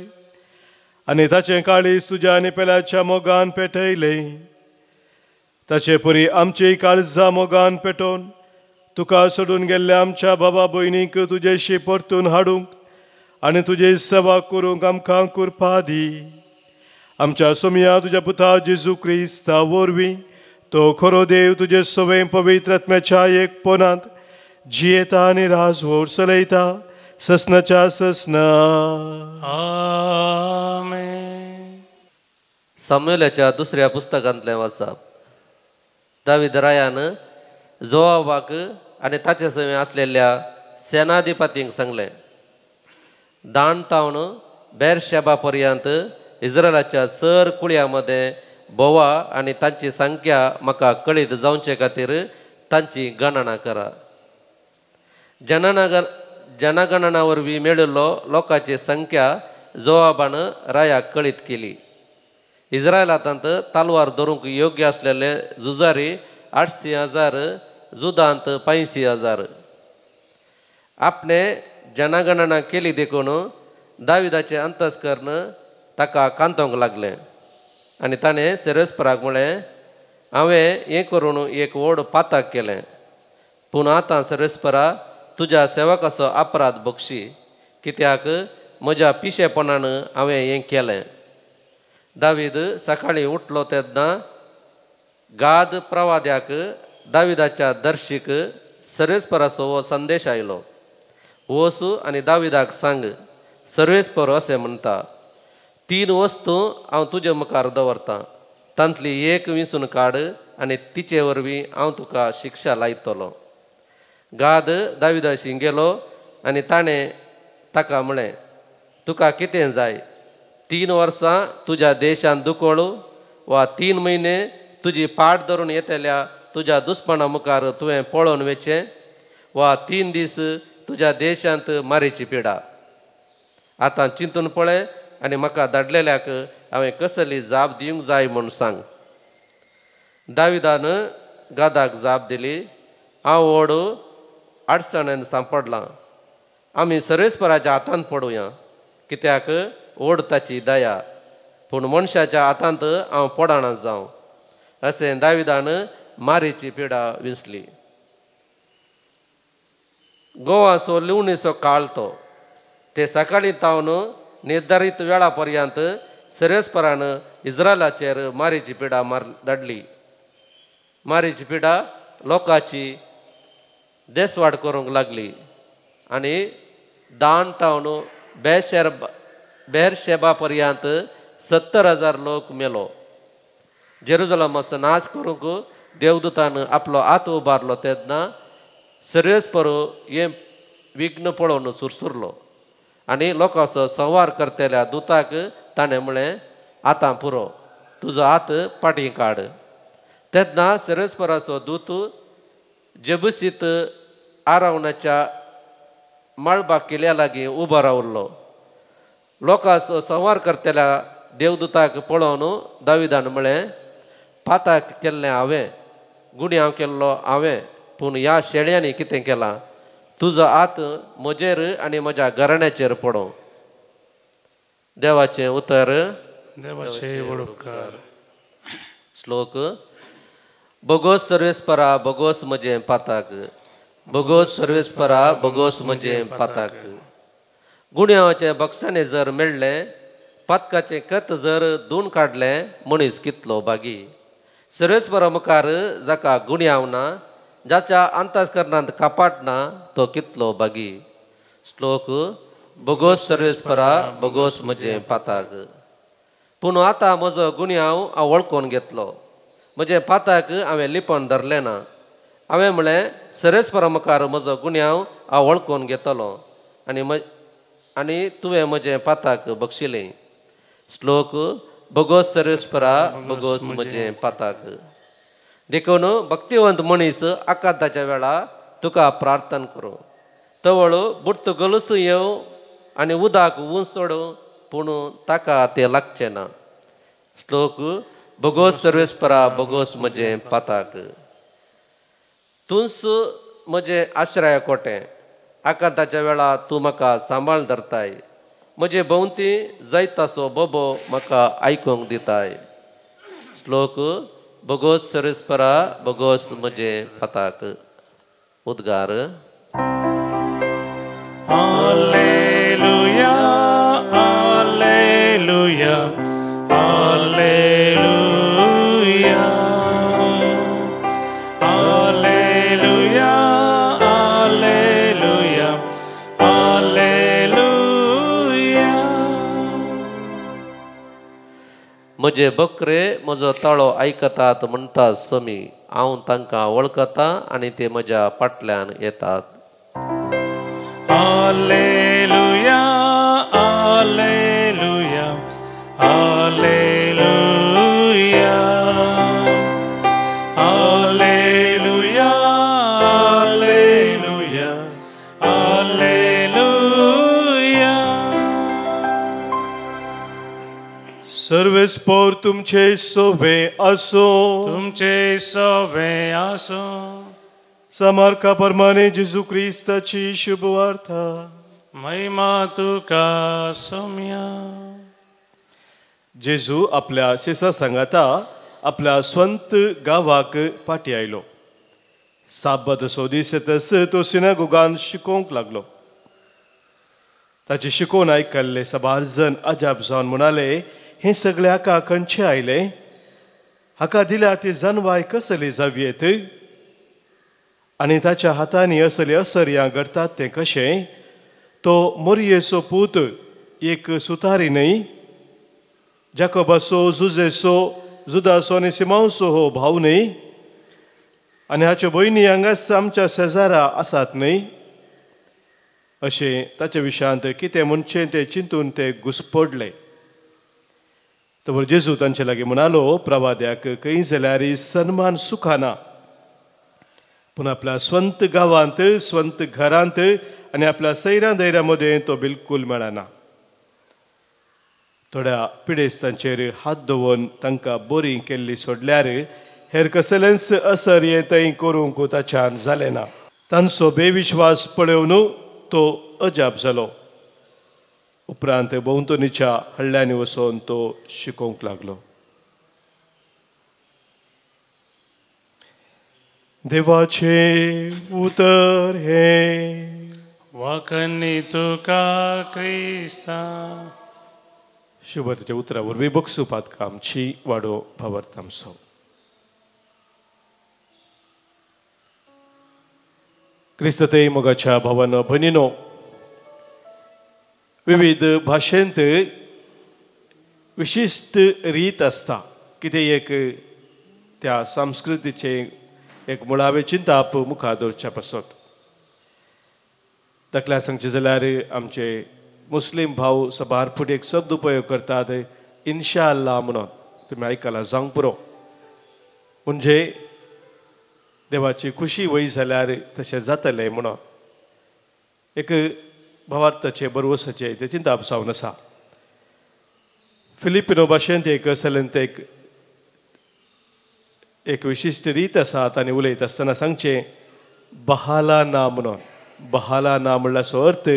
आनी ताचें काळीज तुज्या आनी पेल्याच्या मोगान पेटयलें। ताचे परी आमची काळजां मोगान पेटोवन तुका सोडून गेल्ल्या आमच्या बाबा भयणीक तुजेशी परतून हाडूंक आनी तुजी सेवा करूंक आमकां कृपा दी। आमच्या सोमया तुज्या पुता जेजू क्रिस्ता वरवीं तो खरो देव तुजे सवें पवित्र आत्म्याच्या एकपणांत जियेता आनी राजवट चलयता ससनाच्या ससना। आमेन। सामुएलाच्या दुसऱ्या पुस्तकांतलें वाचप। दावीद रायान जोआबाक आनी ताचे सवें आसलेल्या सेनाधिपतींक सांगलें, दान तावन बेरशेबा पर्यंत इस्रायलाच्या सर कुळयां मदें बोवा आनी तांची संख्या म्हाका कळीत जावचे खातीर तांची गणना करा। जनगणना वरवीं मेळिल्लो लोकांची संख्या जोआबान रायाक कळीत केली। इस्रायलांत तलवार धरूंक योग्य आसलेले झुजारी 800,000, जुदांत 85,000। आपणे जनगणना केली देखून दाविदाचें अंतस्कर्ण ताका कांतोवंक लागलें आनी ताणें सेरेस्पराक म्हळें, हांवें हें करून एक व्हड पाताक केलें, पूण आतां सेरेस्परा तुज्या सेवकाचो अपराध बक्षी, कित्याक म्हज्या पिशेपणान हांवें हें केलें। दावीद सकाळीं उठलो तेन्ना गाद प्रवाद्याक दाविदाच्या दर्शीक सर्वेस्पराचो हो संदेश आयलो, वच आनी दाविदाक सांग, सर्वेस्पर अशें म्हणटा, 3 वस्तू हांव तुजे मुखार दवरतां, तांतली एक विंचून काड आनी तिचे वरवीं हांव तुका शिक्षा लायतलो। गाद दाविदाशी गेलो आनी ताणें ताका म्हळें, तुका कितें जाय? 3 वर्सां तुज्या देशांत दुकळ वा 3 म्हयने तुजी पाट धरून येतल्या तुज्या दुस्माना मुखार तुवें पळोवन वचचें वा 3 दीस तुज्या देशांत मारीची पिडा। आतां चिंतून पळय आनी म्हाका धाडलेल्याक हांवें कसली जाप दिवंक जाय म्हूण सांग। दाविदान गादाक जाप दिली, हांव व्हड अडचणेन सांपडलां, आमी सर्वेस्पराच्या हातांत पडुया, कित्याक व्हड ताची दया, पूण मनशाच्या हातांत हांव पडना जावं। अशें दाविदान मारीची पिडा विंचली। गोवाचो लिवणीचो काळ तो ते सकाळीं तावन निर्धारीत वेळा पर्यंत सर्वेस्परान इस्रायलाचेर मारीची पिडा धाडली। मारीची पिडा लोकांची देसवाड करूंक लागली आनी दान तावन बेरशेबा पर्यंत 70,000 लोक मेलो। जेरुजलमाचो नाश करूंक देवदूतान आपलो हात उबारलो तेन्ना सर्वेस्पर हें विघ्न पळोवन सुरसुरलो आनी लोकांचो संवार करतल्या दुताक ताणें म्हळें, आतां पुरो, तुजो हात फाटीं काड। तेन्ना सर्वेस्पराचो दूत जेबुसीत आरावणाच्या मळबा किल्ल्या लागीं उबो रावलो। लोकांचो संवार करतल्या देवदूताक पळोवन दाविदान म्हळें, पाताक केल्लें हांवें, गुण्यांव केल्लो हांवें, पूण ह्या शेळ्यांनी कितें केलां? तुजो हात म्हजेर आनी म्हज्या घराण्याचेर पडों। देवाचें उतर। देवाचे उपकार। श्लोक। बोगोस सर्वेस्परा बोगोस म्हजें पाताक, बोगोस सर्वेस्परा बोगोस म्हजें पाताक। गुण्यांवाचें बक्षाणें जर मेळ्ळें, पातकाचें कत जर धुवन काडलें, मनीस कितलो बागी। सर्वेस्परा मुखार जाका गुण्यांव ना जाच्या अंतस्करणांत कपाट ना तो कितलो बागी. श्लोक बोगोस सर्वेस्परा बोगोस म्हजें पाताक. पूण आतां म्हजो गुन्यांव हांव वळखून घेतलो, म्हजें पाताक हांवें लिपोवन धरलें ना. हांवें म्हळें सर्वेस्परा मुखार म्हजो गुन्यांव हांव वळखून घेतलो आनी तुवें म्हजें पाताक बक्षिलें. श्लोक बोगोस सर्वेस्परा बोगोस म्हजें पाताक. देखून भक्तिवंत मनीस आकांताच्या वेळा तुका प्रार्थना करूं, तवळ बुडतो गलसूं येवं आनी उदक उंच सोडूं, पूण ताका तें लागचें ना. श्लोक बोगोस सर्वेस्परा बोगोस म्हजें पाताक. तूंच म्हजें आश्रय कोटें, आकांताच्या वेळा तूं म्हाका सांबाळ धरताय, म्हजे भोंवती जैताचो बोबो म्हाका आयकूंक दिताय. श्लोक बोगोस सर्वेस्परा बोगोस म्हजें पाताक. उद्गार. Alleluia, alleluia, alleluia, alleluia, alleluia, alleluia. म्हजे बकरे म्हजो ताळो आयकतात म्हणटा समी, हांव तांकां वळखता आनी ते म्हज्या फाटल्यान येतात. Alleluia, alleluia, alleluia, alleluia, alleluia, alleluia. सर्वेस्पोर तुमचे सोबे आसो, तुमचे सोबे आसो. सामार्का प्रमाणे जेजू क्रिस्ताची शुभवार्ता. महिमा तुका सोम्या. जेजू आपल्या शेसा सांगाता आपल्या स्वंत गांवाक फाटी आयलो. साब्बाताचो दीस येतच तो सिनागोगान शिकोवंक लागलो. ताची शिकोवन आयकल्ले साबार जण अजाप जावन म्हणाले, हें सगळें हाका खंयचें आयलें? हाका दिल्या ती जनवाय कसली जावयेत? आनी ताच्या हातांनी असले असर्यां घडटात तें कशें? तो मोरयेचो पूत एक सुतारी न्हय? जाकोबाचो, जुजेचो, जुदाचो आनी सिमांवचो हो भाव न्हय? आनी हाच्यो भयणी हांगाच आमच्या शेजारा आसात न्हय? अशें ताच्या विशयांत कितें म्हणचें तें चिंतून ते घुसपडले. तर जेजू तांचे लागीं म्हणालो, प्रवाद्याक खंय जाल्यार सन्मान सुखाना, पूण आपल्या स्वंत गांवांत, स्वंत घरांत आनी आपल्या सैरां धैर्या मदें तो बिलकूल मेळना. थोड्या पिडेस्तांचेर हात दवरून तांकां बरी केल्ली सोडल्यार हेर कसलेंच असर हें थंय करूंक ताच्यान जालें ना. तांचो बेविश्वास पळोवन तो अजाप जालो. उपरांत भोंवतणीच्या हळ्ळ्यांनी वचून तो शिकोवंक लागलो. देवाचें उतर हें. वखणी तुका क्रिस्ता. शुभतेच्या उतरा वरवीं बक्षुपात आमची वाडो भावार्थ आमचो. क्रिस्तते मोगाच्या भावानो भयणीनो, विविध भाशेंत विशिश्ट रीत आसता. कितें एक त्या संस्कृतीचें एक मुळावें चिंताप मुखार दवरच्या पासत. ताका सांगचें जाल्यार आमचे मुस्लीम भाव सबार फुडें एक शब्द उपयोग करतात, इन्शा अल्लाह म्हणून. तुमी आयकलां जावंक पुरो. म्हणजे देवाची खुशी वय जाल्यार तशें जातलें म्हणून एक भावार्थाचें बरवसाचें तें चिंताप जावन आसा. फिलिपिनो भाशेंत एक सलंत एक विशिश्ट रीत आसा. तांणी उलयत आसतना सांगचें बहाला ना म्हणून. बहाला ना म्हणल्याचो अर्थ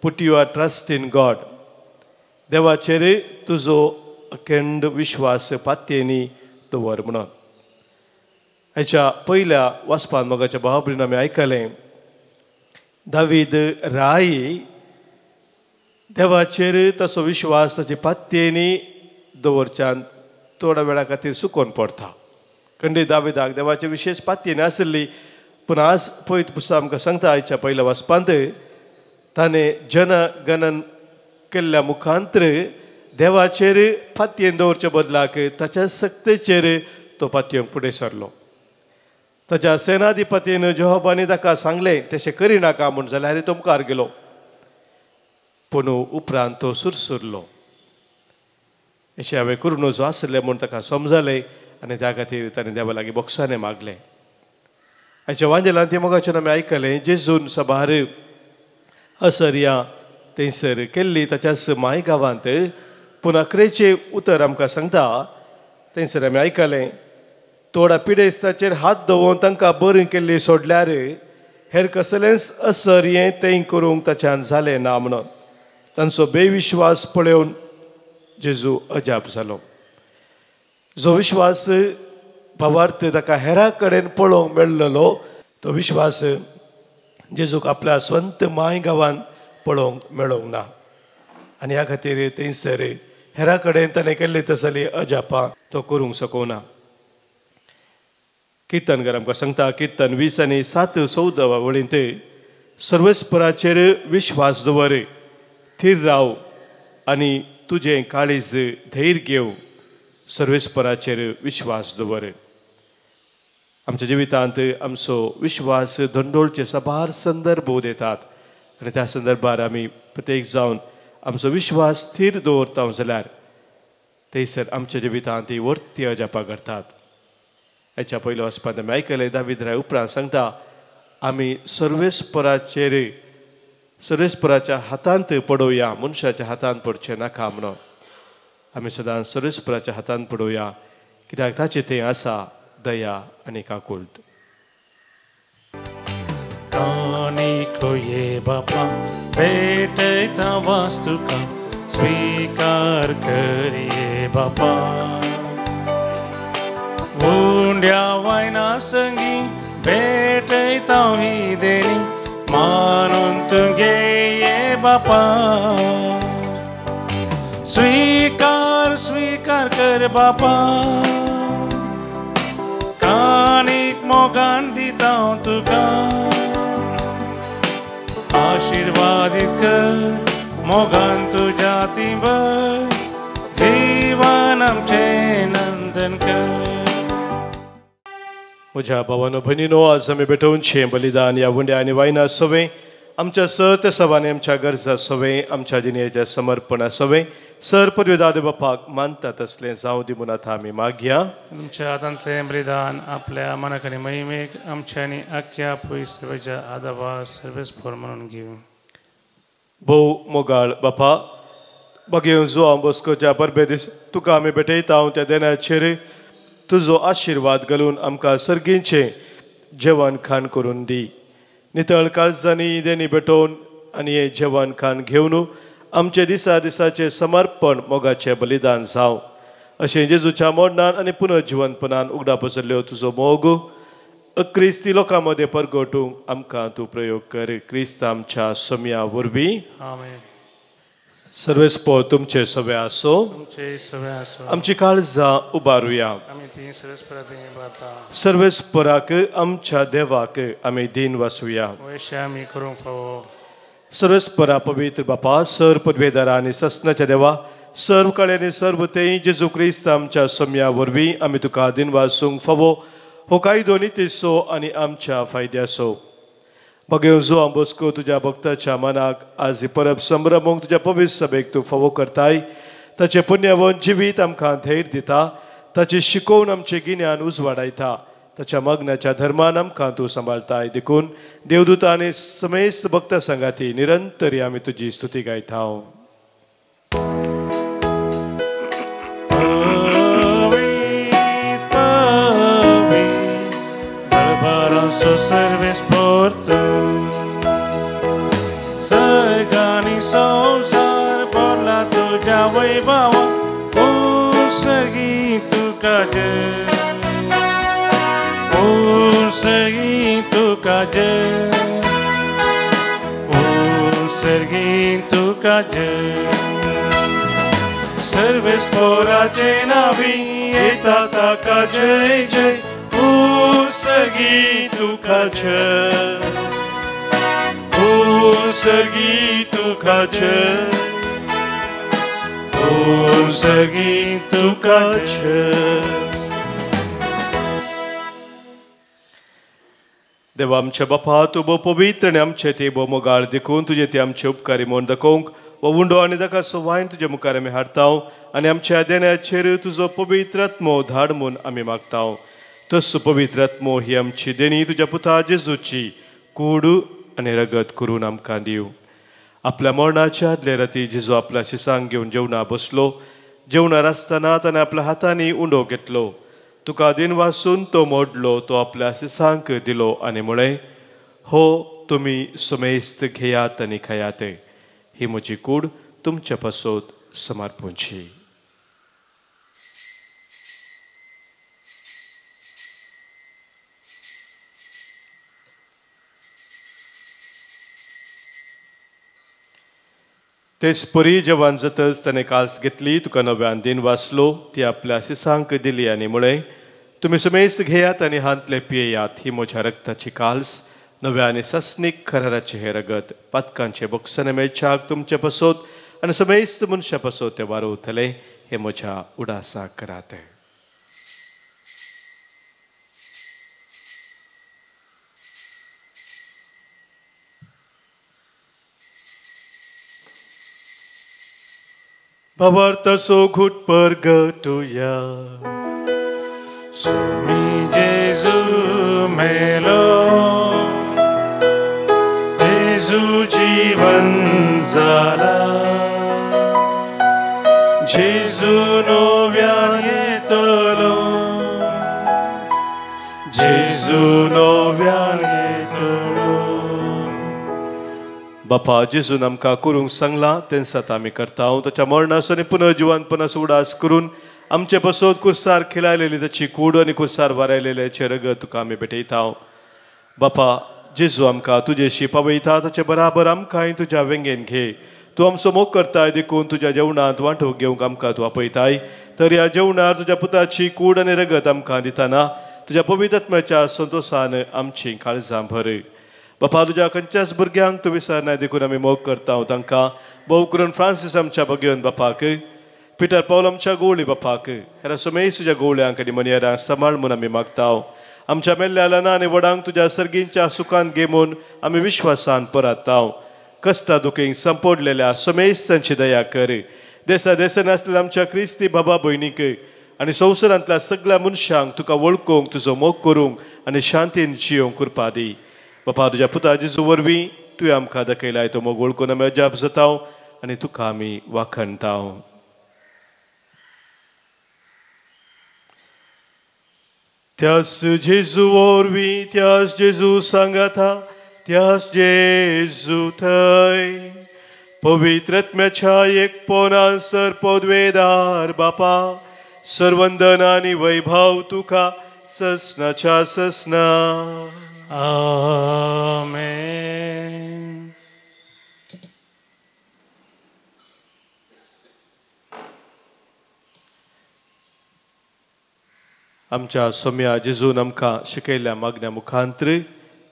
put your trust in God. देवाचेर तुजो अखंड विश्वास पातयेनी दवर म्हणून. हाच्या पयल्या वाचपान मोगाच्या भावा आमी आयकलें, दावीद राय देवाचेर ताचो विश्वास ताची पातयेनी दवरच्यान थोड्या वेळा खातीर सुकोवन पडटा. खंडीत दाविदाक देवाचे विशेश पातयेनी आसली, पूण आज पळयत पुस्तक आमकां सांगता आयच्या पयल्या वाचपांत ताणें जनगणन केल्ल्या मुखांतर देवाचेर फातयेन दवरचे बदलाक ताच्या सक्तेचेर तो पातयेंक फुडें सरलो. ताच्या सेनाधिपतीन जोहबानी ताका सांगलें तशें करिनाका म्हूण, जाल्यार तो मुखार गेलो. पूण उपरांत तो सुरसुरलो. अशें हांवें करूं नजो आसलें म्हूण ताका समजलें आनी त्या खातीर ताणें देवा लागीं बोक्साणें मागलें. आयच्या वांजेलान ती मोगाच्यान आमी आयकलें जेजून सभार असर्या थंयसर केल्ली ताच्याच माय गांवांत. पूण अकरेचें उतर आमकां सांगता थंयसर आमी आयकलें थोड्या पिडेस्ताचेर हात दवरून तांकां बरी केल्ली सोडल्यार हेर कसलेंच असर्यें तें करूंक ताच्यान जालें ना म्हणून तांचो बेविश्वास पळोवन जेजू अजाप जालो. जो विश्वास भावार्थ ताका हेरा कडेन पळोवंक मेळ्ळलो तो विश्वास जेजूक आपल्या स्वंत माय गांवान पळोवंक मेळोंक ना. आनी ह्या खातीर थंयसर हेरा कडेन ताणें केल्ली तसली अजापां तो करूंक शकना. किर्तनकार आमकां सांगता किर्तन 20 आनी 7 14 वळींत सर्वेस्पराचेर विश्वास दवर, थीर राव आनी तुजें काळीज धैर्य घेव, सर्वेस्पराचेर विश्वास दवर. आमच्या जिवितांत आमचो विश्वास धंडोळचे साबार संदर्भ दितात आनी त्या संदर्भार आमी प्रत्येक जावन आमचो विश्वास थीर दवरता जाल्यार थंयसर आमच्या जिवितांत ती वर्ती अजापां घडटात. हाच्या पयलो वचपांत आमी आयकलें दावीद राय उपरांत सांगता आमी सर्वेस्पराचेर सर्वेस्पराच्या हातांत पडोवया, मनशाच्या हातांत पडचें नाका म्हणून. आमी सदांच सर्वेस्पराच्या हातांत पडोवया कित्याक ताचें थंय आसा दया आनी काकुळट. कानिको ये बापा भेटयता वास्तुका स्वीकार करिये बापा. उंड्या वायना संगी भेटयता ही देणी मानून तुगे ये बापा. स्वीकार स्वीकार कर बापा, कानीक मोगान दिता तुका. आशीर्वादित कर मोगान तुज्या तिबर, जीवन आमचें नंदन कर. म्हज्या भावानो भयणीनो, आज आमी भेटोवचें बलिदान ह्या उंड्या आनी वायना सवें आमच्या सत सवांनी आमच्या गरजा सवें आमच्या जिणेच्या समर्पणा सवें सर पदवेदाद बापाक मानता तसलें जावं दी म्हूण आतां आमी मागया. तुमच्या हातांतलें बलिदान आपल्या मनाक आनी महिमेक आमच्या आनी आख्या पयस आदाबा सर्वेस्पर म्हणून घेवं. भोव मोगाळ बापा, बागेवन जुआंव बोस्कोच्या परबे दीस तुका आमी भेटयता त्या देण्याचेर तुजो आशिर्वाद घालून आमकां सर्गींचें जेवण खाण करून दी. नितळ काळजांनी देणी भेटोवन आनी हें जेवण खाण घेवन आमचे दिसा दिसाचें समर्पण मोगाचें बलिदान जावं. अशें जेजूच्या मोडणान आनी पुनर्जिवनपणान उगडा पसरल्यो तुजो मोग क्रिस्ती लोकां मदें परगटूंक आमकां तूं प्रयोग कर. क्रिस्त आमच्या सम्या वरवीं. आमेन. सर्वेस्पर तुमचे सवे आसो, आमची काळजां उबारुया. सर्वेस्पराक आमच्या देवाक आमी दीन वासुया. सर्वेस्परा पवित्र बापा, सर पदवेदारा आनी ससनाच्या देवा, सर्व काळे आनी सर्व तें जेजू क्रिस्त आमच्या सम्या वरवीं आमी तुका दीन वासूंक फावो हो कायदो नितीचो आनी आमच्या फायद्याचो. बगेवन जुआंव बोस्को तुज्या भक्ताच्या मनाक आज ही परब संभ्रमूंक तुज्या पवित्र सभेक तूं फावो करताय. ताचें पुण्यवन जिवीत आमकां धैर्य दिता, ताची शिकोवन आमचें गिन्यान उजवाडायता, ताच्या मग्नाच्या धर्मान आमकां तूं सांबाळताय. देखून देवदूत आनी समेस्त भक्ता सांगाती निरंतरी आमी तुजी स्तुती गायता. सर्गानी संसार भरला तुझ्या वैभवा, ओ सर्गी तुका जय, ओ सर्गी तुका जय, ओ सर्गी तुका जय. सर्वेस्पराचे नावी येता ताका जय जय, ओ सर्गी तुकाचे, ओ सर्गी तुकाचे, ओ सर्गी तुकाचे। देवा आमच्या बापा, तूं भोव पवित्र आनी आमचे ते भोव मोगाळ देखून तुजे ते आमचे उपकारी म्हूण दाखोवंक हो उंडो आनी ताका वायन तुज्या मुखार आमी हाडटा आनी आमच्या देण्याचेर तुजो पवित्र आत्मो धाड म्हूण आमी मागता। तसो पवित्र आत्मो ही आमची देणी तुज्या पुता जेजूची कूड आनी रगत करून आमकां दिवं। आपल्या मरणाच्या आदले राती जेजू आपल्या शिसांक घेवन जेवणा बसलो। जेवणार आसतना ताणें आपल्या हातांनी उंडो घेतलो, तुका दिन वासून तो मोडलो, तो आपल्या शिसांक दिलो आनी म्हळें, हो तुमी सुमेस्त घेयात आनी खायात, ही म्हजी कूड तुमच्या पासत समर्पणची। तेच परी जेवण जातच ताणें कास घेतली, तुका नव्यान दिन वाचलो, ती आपल्या शिसांक दिली आनी म्हळें, तुमी सुमेस्त घेयात आनी हांतले पियेयात, ही म्हज्या रक्ताची काल्स, नव्या आनी सासणीक कराराचें हें रगत, पातकांचें बोगसणें मेळच्याक तुमचे पासत आनी समेस्त मनशां पासत तें वारवतलें, हें म्हज्या उडासाक करात। भावार्थाचो घूट परगटुया। स्वामी जेजू मेलो, जेजू जीवन जाला, जेजू नव्यान येतलो, जेजू नव्यान येतलो। बापा, जेजून आमकां करूंक सांगलां तें आतां आमी करता। ताच्या मरणाचो आनी पुनर्जिवनपणाचो उडास करून आमचे पासत कुर्सार खिळायलेली ताची कूड आनी कुर्सार वारायलेल्याचें रगत तुका आमी भेटयता। बापा, जेजू आमकां तुजेशी पावयता, ताचे बराबर आमकांय तुज्या वेंगेन घे। तूं आमचो मोग करताय देखून तुज्या जेवणांत वांटो घेवंक आमकां तूं आपयताय। तर ह्या जेवणार तुज्या पुताची कूड आनी रगत आमकां दितना तुज्या पवित्र आत्म्याच्या संतोशान आमची काळजां भर। बापा, तुज्या खंयच्याच भुरग्यांक तूं विसरनाय देखून आमी मोग करता तांकां, भोव करून फ्रांसीस आमच्या भगेवन बापाक, पिटर पावल आमच्या गोवळी बापाक, हेर समेस्त तुज्या गोवळ्यांक आनी मनयेरांक सांबाळ म्हूण आमी मागता। आमच्या मेल्ल्या ल्हानां आनी व्हडांक तुज्या सर्गींच्या सुखान घे म्हूण आमी विश्वासान पराता। कश्टा दुखींक संपडलेल्या समेस्तांची दया कर। देसा देसान आसलेल्या आमच्या क्रिस्ती बाबा भयणीक आनी संवसारांतल्या सगळ्या मनशांक तुका वळखूंक, तुजो मोग करूंक आनी शांतीन जियोंक कृपा दी। बापा, तुज्या पुता जेजू वरवीं तुवें आमकां दाखयलाय तो मोग वळखून आमी अजाप जाता आनी तुका आमी वाखणता। त्यास जेजू वरवीं, त्यास जेजू सांगाता, त्यास जेजू थंय पवित्र आत्म्याच्या एकपणान सर पदवेदार बापा, सर्वंदन आनी वैभव तुका ससनाच्या ससना। आमेन। आमच्या सोम्या जेजून आमकां शिकयल्ल्या मागण्या मुखांत्र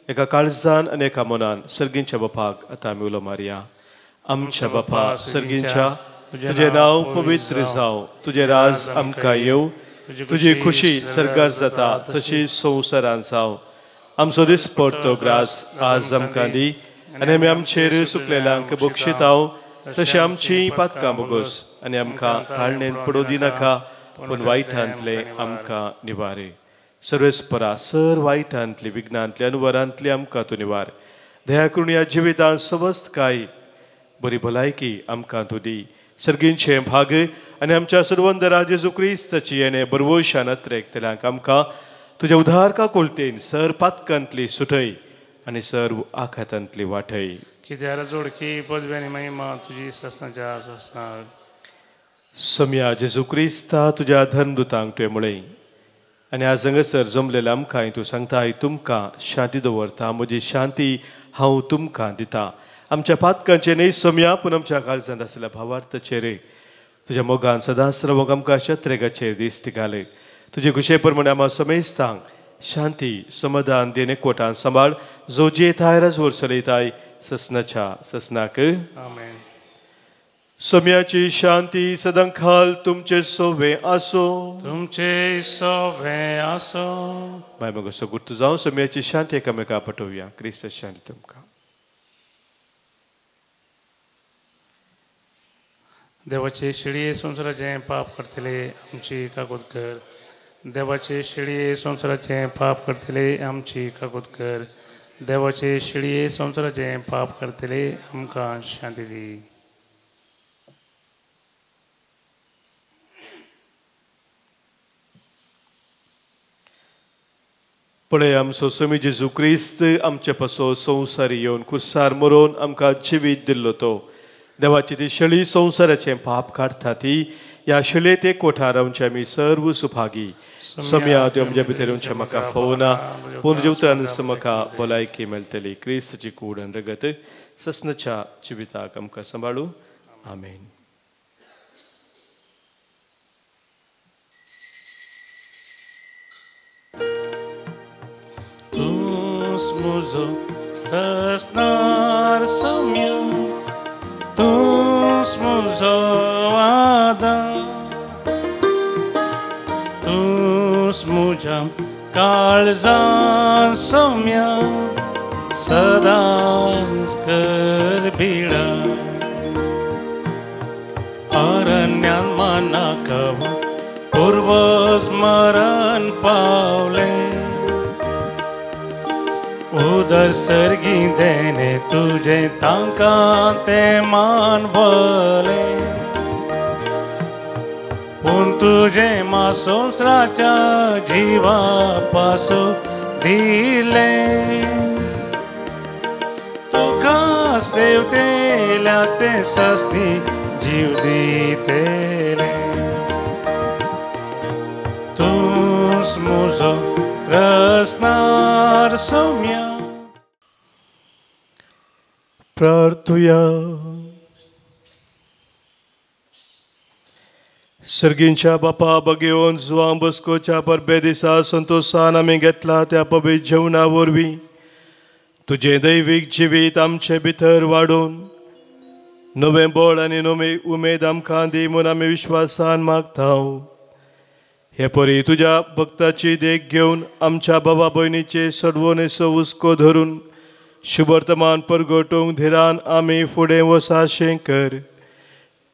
एका काळजान आनी एका मनान सर्गींच्या बापाक आतां आमी उलो मारया। आमच्या बापा सर्गींच्या, तुजें नांव पवित्र जावं, तुजें राज आमकां येवं, तुजी खुशी सर्गात जाता तशी संवसारांत जावं। आमचो दिसपडतो ग्रास आज आमकां दी आनी आमी आमचेर सुकलेल्यांक बक्षिताव तशें आमची पातकां बोगस आनी आमकां ताळणेन पडोवं दिनाका, पूण वायटांतलें आमकां निवारे। सर्वेस्परा सर वायटांतली, विघ्नांतली, अनुवरांतली आमकां तूं निवार। दया करून ह्या जिवितांत सवस्तकाय बरी भलायकी आमकां तूं दी। सर्गींचें भाग आनी आमच्या सर्वंदरा जेजू क्रिस्ताची येणे बरवशान अत्रेकतल्यांक आमकां तुज्या उदारका कोलतेन सर पातकांतली सुटय आनी सर्व आखातांतली वाटय। कित्याक जोडकी पदवी आनी महिमा तुजी ससनाच्या ससना। सम्या जेजू क्रिस्ता, तुज्या धर्मदुतांक तुवें म्हळें आनी आज हांगासर जमलेल्या आमकांय तूं सांगताय, तुमकां शांती दवरता, म्हजी शांती हांव तुमकां दिता। आमच्या पातकांचेर न्हय सोम्या, पूण आमच्या काळजांत आसलेल्या भावार्थाचेर तुज्या मोगान सदांच रावंक आमकां शत्रेगाचेर दिश्ट घाले। तुजे खुशे प्रमाणे आमकां समेस्तांक शांती समाधान देणे कोटान सांबाळ जो जेताय राजवर चलयताय ससनाच्या ससनाक आमेन. सम्याची शांती सदांखाल तुमचे सोवे आसो. तुमचे सोवे आसो. माय मग सगुर्त जावं सम्याची शांती एकामेका पटोवया. क्रिस्त शांती तुमकां. देवाचे शिळये संवसाराचें पाप करतले आमची कागूत कर. देवाचे शिळये संवसाराचें पाप करतले आमची कागूत कर. देवाचे शिळये संवसाराचें पाप करतले आमकां शांती दी. पळय आमचो स्वामी जेजू क्रिस्त आमचे पासो संवसारी येवन कुर्सार मरोवन आमकां जिवीत दिल्लो तो देवाची ती शळी संवसाराचें पाप काडटा ती ह्या शळये ते कोठार आमचे आमी सर्व सुभागी. सम्या त्यो आमच्या भितर येवचें म्हाका फोवना पूण जेवतान म्हाका भलायकी मेळटली. क्रिस्ताची कूड आनी रगत ससनाच्या जिविताक आमकां सांबाळू. आमेन. तूंच म्हजो रसनार सौम्य, तूंच म्हजो आदार, तूंच म्हज्या काळजान सौम्य सदांच कर भिडा. अरण्यान मनाक पूर्वज मरण पावले, उदर सर्गी देणे तुझे तांकां ते मानवले. पूण तुझे मा संवसाराच्या जिवा पासो दिले, तुका सेवतेल्या ते सस्ती जीव दितले. तूंच म्हजो रसनार सौम्य. प्रार्थुया. सर्गींच्या बापा बगेवन जुवां बस्कोच्या परबे दिसा संतोशान आमी घेतला त्या पवित्र जेवणा वरवीं तुजें दैवीक जिवीत आमचे भितर वाडोवन नवें बळ आनी नवी उमेद आमकां दी म्हूण आमी विश्वासान मागता. हे परी तुज्या भक्ताची देख घेवन आमच्या बाबा भयणीचे सडवणेचो हुस्को धरून शुभवर्तमान परगटूंक धिरान आमी फुडें वसाशें कर.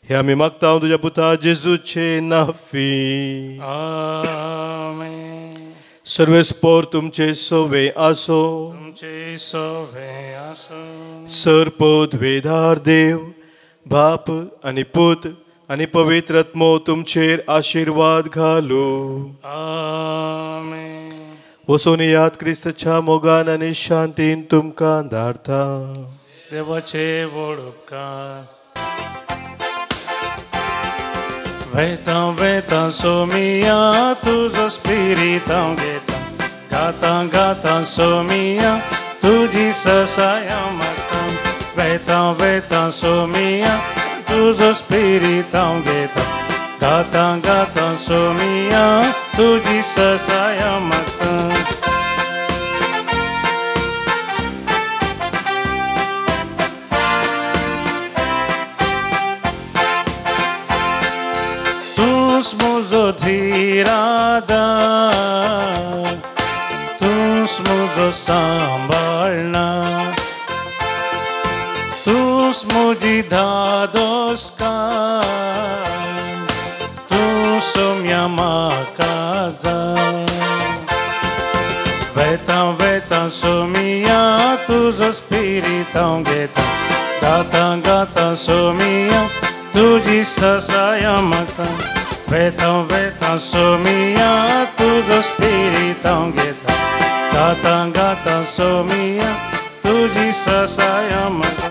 हे आमी मागता तुज्या पुता जेजूचे नाफी. आमेन. सर्वेस्पोर तुमचे सोवे आसो. तुमचे सोवे आसो. सर्पोद्वेदार देव बाप आनी पूत आनी पवित्र आत्मो तुमचेर आशिर्वाद घालू. आमेन. वचून याद क्रिस्ताच्या मोगान आनी शांतीन तुमकां धाडता. देवाचे व्हड उपकार. वेता वेता सोमिया तुजो स्पिरीत हांव घेता, गाता गाता सोमिया तुजी ससाय हांव मागता. वेता वेता सोमिया तुजो स्पिरीत हांव घेता, गाता गाता सोमिया तुजी ससाय हांव मागता. तूंच म्हजो धीरादार, तूंच म्हजो सांबाळना, तूंच म्हजी धादोसकार, तूं सोम्या म्हाका जाय. वेता वेता सोमिया तुजो स्पिरीत हांव घेता, गाता गाता सोमिया तुजी ससाय हांव मागता. वेता वेता सोमिया तुजो स्पिरीत हांव घेता, गाता गाता सोमिया तुजी ससाय हांव मागता.